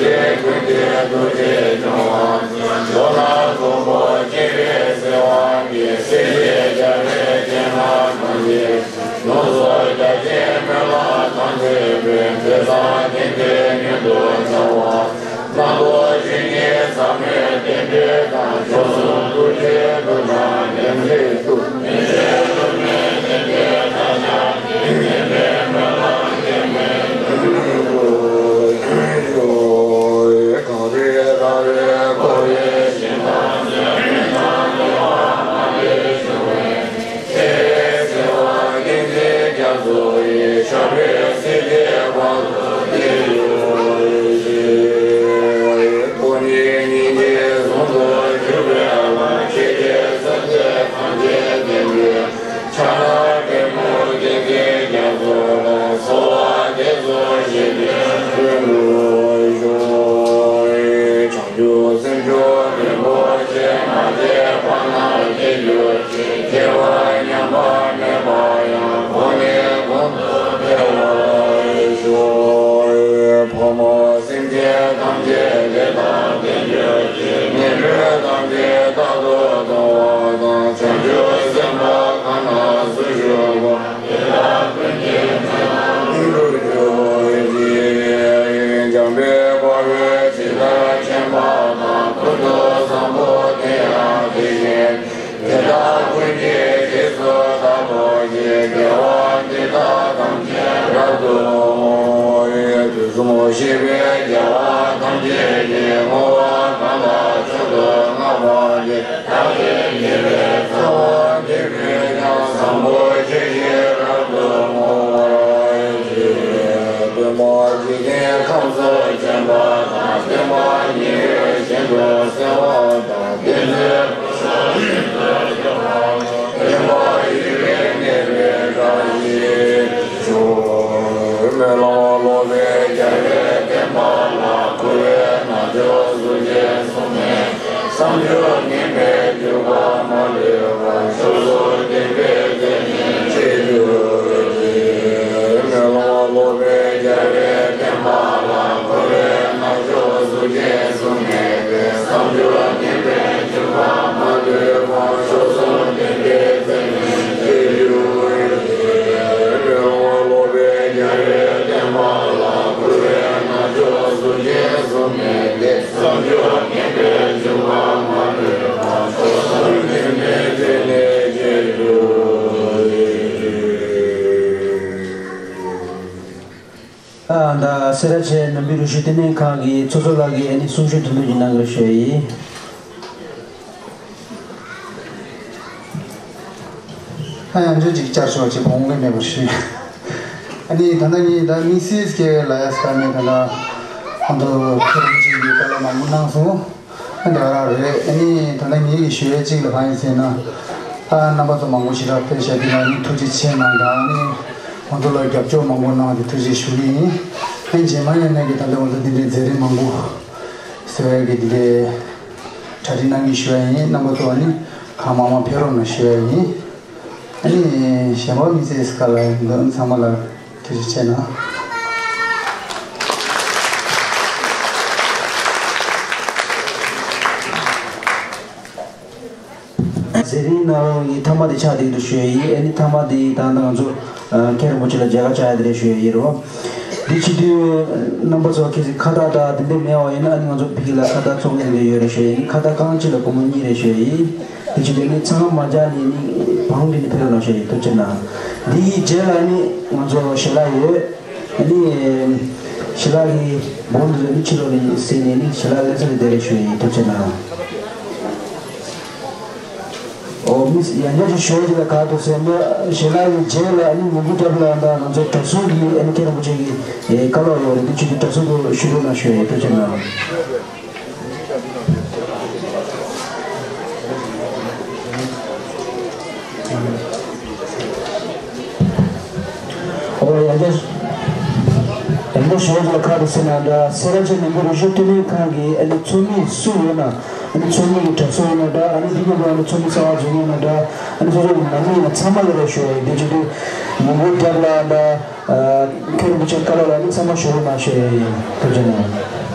ཀུན་གྱི་ཐུགས་རྗེས་སྐྱོང་བ། མདོར་ན་མགོན་པོ་སྤྱན་རས་གཟིགས་དབང་གིས། སྲིད་ཞིའི་རྒྱལ་བའི་སྤྱན་སྔར་གང་མཆིས། ལོངས་སུ་རྒྱ་ཆེན་སྨོན་ལམ་གང་མཛད་པའི། དེ་ཙམ་དེང་འདིར་མྱུར་དུ་ཐོབ་པ། རྣམ་རྟོག་གཞན་གྱིས་ཟབ་མོའི་རྟེན་འབྲེལ་དང་། མཆོག་གསུམ་ཐུགས་རྗེའི་མཐུ་དང་ལྡན་ཚེ་སྐྱོང་། གང་རིགས་རང་རིགས་འཁོར་བའི་ཞིང་དང་། བྱང་ཆུབ་སེམས་མཆོག་རིན་པོ་ཆེ། མ་སྐྱེས་པ་རྣམས་སྐྱེ་གྱུར་ཅིག་སྐྱེ་བ་ཉམས་པ་མེད་པ་ཡང་། གོང་ནས་གོང་དུ་འཕེལ་བར་ཤོག་ཕག་མོ་སེམས་ཅན་ཐམས་ཅད་བདེ་དང་ལྡན་གྱུར་ཅིག་ངན་འགྲོ་ཐམས་ཅད་རྟག་ཏུ་སྟོང་བ་དང་། བྱང་ཆུབ་སེམས་དཔའ་གང་རྣམས་སུ་ཞུགས་པ། དེ་དག་ཀུན་གྱི་ཚེ་རབས་འགྲུབ་གྱུར་ཅིག་འཇམ་དཔལ་དཔའ་བོས་ཇི་ལྟར་མཁྱེན་པ་དང་། ཀུན་ཏུ་བཟང་པོ་དེ་ཡང་དེ་བཞིན་ཏེ། དེ་དག་ཀུན་གྱི་རྗེས་སུ་བདག་སློབ་ཅིང་། དགེ་བ་འདི་དག་ཐམས་ཅད་རབ་ཏུ་བསྔོ། དུས་གསུམ་གཤེགས་པའི་རྒྱལ་བ་ཐམས་ཅད་ཀྱིས། བསྔོ་བ་གང་དག་མཆོག་ཏུ་བསྔགས་པ་དེས། བདག་གི་དགེ་བའི་རྩ་བ་འདི་ཀུན་ཀྱང་། བཟང་པོ་སྤྱོད་ཕྱིར་རབ་ཏུ་བསྔོ་བར་བགྱི། སྟོན་པ་འཇིག་རྟེན་ཁམས་སུ་བྱོན་པ་དང་། སྟོན་པ་ཉེ་བའི་ཞིང་དུ་གསལ་བ་དང་། བསྟན་འཛིན་སྨོན་པ་ཡུལ་གྱི་གནས་པའི་བཀྲ་ཤིས་ཤོག་སྨོན་ལམ་སློབ་པའི་རྒྱལ་བའི་བསྟན་པ་ལ། འཁོར་བའི་རྣལ་འབྱོར་གཟུགས་ཅན་གསུམ་ནས། བསམ་རྒྱུ་ངན་པའི་འགྱུར་བ་མ་ལུས་པ། མཆོག་གསུམ་བདེན་པའི་མཚན་ཉིད་རྗེས་འཇུག་ཅིང་། སྨོན་ལམ་སློབ་པའི་རྒྱལ་བའི་བསྟན་པ་ལ། འཁོར་བའི་རྣལ་འབྱོར་གཟུགས་ཅན་གསུམ་མེད་པས། བསམ་རྒྱུ་ངན་པའི་འགྱུར་བ་མ་ལུས་པ། མཆོག་གསུམ་བདེན་པའི་མཚན་ཉིད་རྗེས་འཇུག་ཅིང་། སྨོན་ལམ་སློབ་པའི་རྒྱལ་བའི་བསྟན་པ་ལ། འཁོར་བའི་རྣལ་འབྱོར་གཟུགས་ཅན་གསུམ་མེད་པས། བསམ་རྒྱུ་ངན་པའི་འགྱུར་བ་མ་ལུས་པ། མཆོག་གསུམ་བདེན་པའི་མཚན་ཉིད་རྗེས་འཇུག་ཅིང་། ཨ་ད་སེ་ར་བྱེས་ནང་པའི་རིག་གཞུང་ལྟེ་གནས་ཁང་གི་ཚོགས་གཙོ་ལགས་ཀྱིས་ཨ་ནི་གསུང་བཤད་ཐུང་ཐུང་ཅིག་གནང་གི་ཞུ་ཡ་ཡིན། ཨ་ཡང་བརྗོད་ཅིག་བསྐྱར་ཞོག་ཅིག་བོང་བུ་མེད་པར་ཞུས། ཨ་ནི་ད་ལྟ་ངས་ད་དམིགས་བསལ་སྐྱེ་བའི་ལ་ཡ་སྐར་མའི་ད་ལྟ་ཁོང་ཚོ་ཁྱེད་རང་ཅིག་གིས་བཀའ་སློབ་མང་པོ་གནང་སོང་། ཨ་འདི་ག་རང་རེད། ཨ་ནི་ད་ལྟ་ངེད་ཀྱིས་ཞུ་ཡས་གཅིག་ལ་གང་ཡིན་ཟེར་ན། ཨ་རྣམ་པ་ཚོ་མང་པོ་ཞེ་དྲག་ཕེབས་ཤག་འདི་ལ་ཨ་ནི་ཐུགས་རྗེ་ཆེ་གནང་དང་། ཨ་ནི་ང་ཚོ་ལ་རྒྱབ་སྐྱོར་མང་པོ་གནང་སྟེ་ཐུགས་རྗེ་ཞུ་གི་ཡིན། ཨ་ནི་རྗེས་མ་ཡང་ངེད་ཀྱིས་ད་ལྟ་ང་ཚོ་འདི་འདྲའི་མཛད་རིམ་མང་པོ་གསོལ་བའི་གི་འདི་འདྲའི་གྲ་སྒྲིག་གནང་གི་ཞུ་ཡ་ཡིན། རྣམ་པ་ཚོ་ཨ་ནི་གང་མང་མང་ཕེབས་རོགས་གནང་ཞུ་ཡ་ཡིན། ཨ་ནི་གཞན་པ་མི་ཚེ་སྐལ་ལ་འདོན་ཚང་མ་ལ་ཐུགས་རྗེ་ཆེ་གནང་། ཟེར་རིང་ནང་ལོགས་ཀྱི་ཐ་མ་དེ་ཆགས་བསྡད་འདུག་ཞུ་ཡ་ཡིན། ཨ་ནི་ཐ་མ་དེ་ད་ལྟ་ང་ཚོ་ཨ་མཁན་རིན་པོ་ཆེ་ལ་མཇལ་ཁ་བཅར་ཡ་དེ་རེད་ཞུ་ཡ་ཡིན་རོ། འདི་བྱེད་དུས་རྣམ་པ་ཚོ་གལ་སྲིད་ཁ་བཏགས་དང་དེ་འདྲ་མེད་པ་ཡིན་ན། ཨ་ནི་ང་ཚོ་ཕ་གི་ལ་ཁ་བཏགས་ཚོགས་ངེས་ལས་ཡོད་རེད་ཞུ་ཡ་ཡིན། ཁ་བཏགས་རྐང་གཅིག་ལ་སྒོར་མོ་གཉིས་རེད་ཞུ་ཡ་ཡིན། དེ་བྱེད་དུས་ནི་ཚང་མ་མ་བཅག་ནས་ནི་བང་རིམ་ནས་ཕེབས་རོགས་གནང་ཞུ་ཡ་ཡིན། ཐུགས་རྗེ་གནང་། འདི་གི་རྗེས་ལ་ནི་ང་ཚོ་ཞལ་ལག་ཡོད། ཨ་ནི་ཞལ་ལག་གི་སྦོམ་དེ་ཚོ་ནི་ཕྱི་ལོགས་ནས་ཟིན་ནས་ནི་ཞལ་ལག་ལེན་ས་དེ་དེ་རེད་ཞུ་ཡ་ཡིན། ཐུགས་རྗེ་གནང་། ཨོ་མི་ཡང་བསྐྱར་ཞུ་ཡ་ཅིག་ལ་ག་ཐུག་ཟེར་ན། ཞལ་ལག་གི་རྗེས་ལ་ཨ་ནི་ཉིན་གུང་སྐབས་ལ་ད་ང་ཚོ་གྲྭ་ཟུར་གྱི་ཨ་ནི་མཁན་རིན་པོ་ཆེ་གི་ཨེ་བཀའ་སློབ་ཡོད་རེད། འདི་ཆུ་དུས་གྲྭ་ཟུར་དུ་ཞུ་རོགས་གནང་ཞུ་ཡ་ཡིན། ཐུགས་རྗེ་གནང་། ཨོ་ཡ་ཡ། ཡང་བསྐྱར་ཞུ་བ་ཁག་ཏུ་ཟིན་ན་འདྲ། སེ་ར་བྱེས་ནང་པའི་རིག་གཞུང་ལྟེ་གནས་ཁང་གི་ཨ་ནི་ཚོགས་མི་སུ་ཡོད་ན། ཨ་ནི་ཚོགས་མི་གི་གྲྭ་ཚོགས་ཡིན་ན་འདྲ། ཨ་ནི་འདི་ག་ཨ་ནི་ཚོགས་མི་གསར་པ་འཛུལ་མཁན་ཡིན་ན་འདྲ། ཨ་ནི་སོ་སོ་གི་ནང་མི་ཡིན་ན་ཚང་མ་ལ་རེ་ཞུ་བ་ཡིན། འདི་བྱེད་དུས་ཉིན་གུང་རྒྱབ་ལ་འདྲ། མཁན་རིན་པོ་ཆེ་བཀའ་སློབ་ལ་ནི་ཚང་མ་ཞུ་རོགས་གནང་ཞུ་ཡ་ཡིན། ཐུགས་རྗེ་གནང་།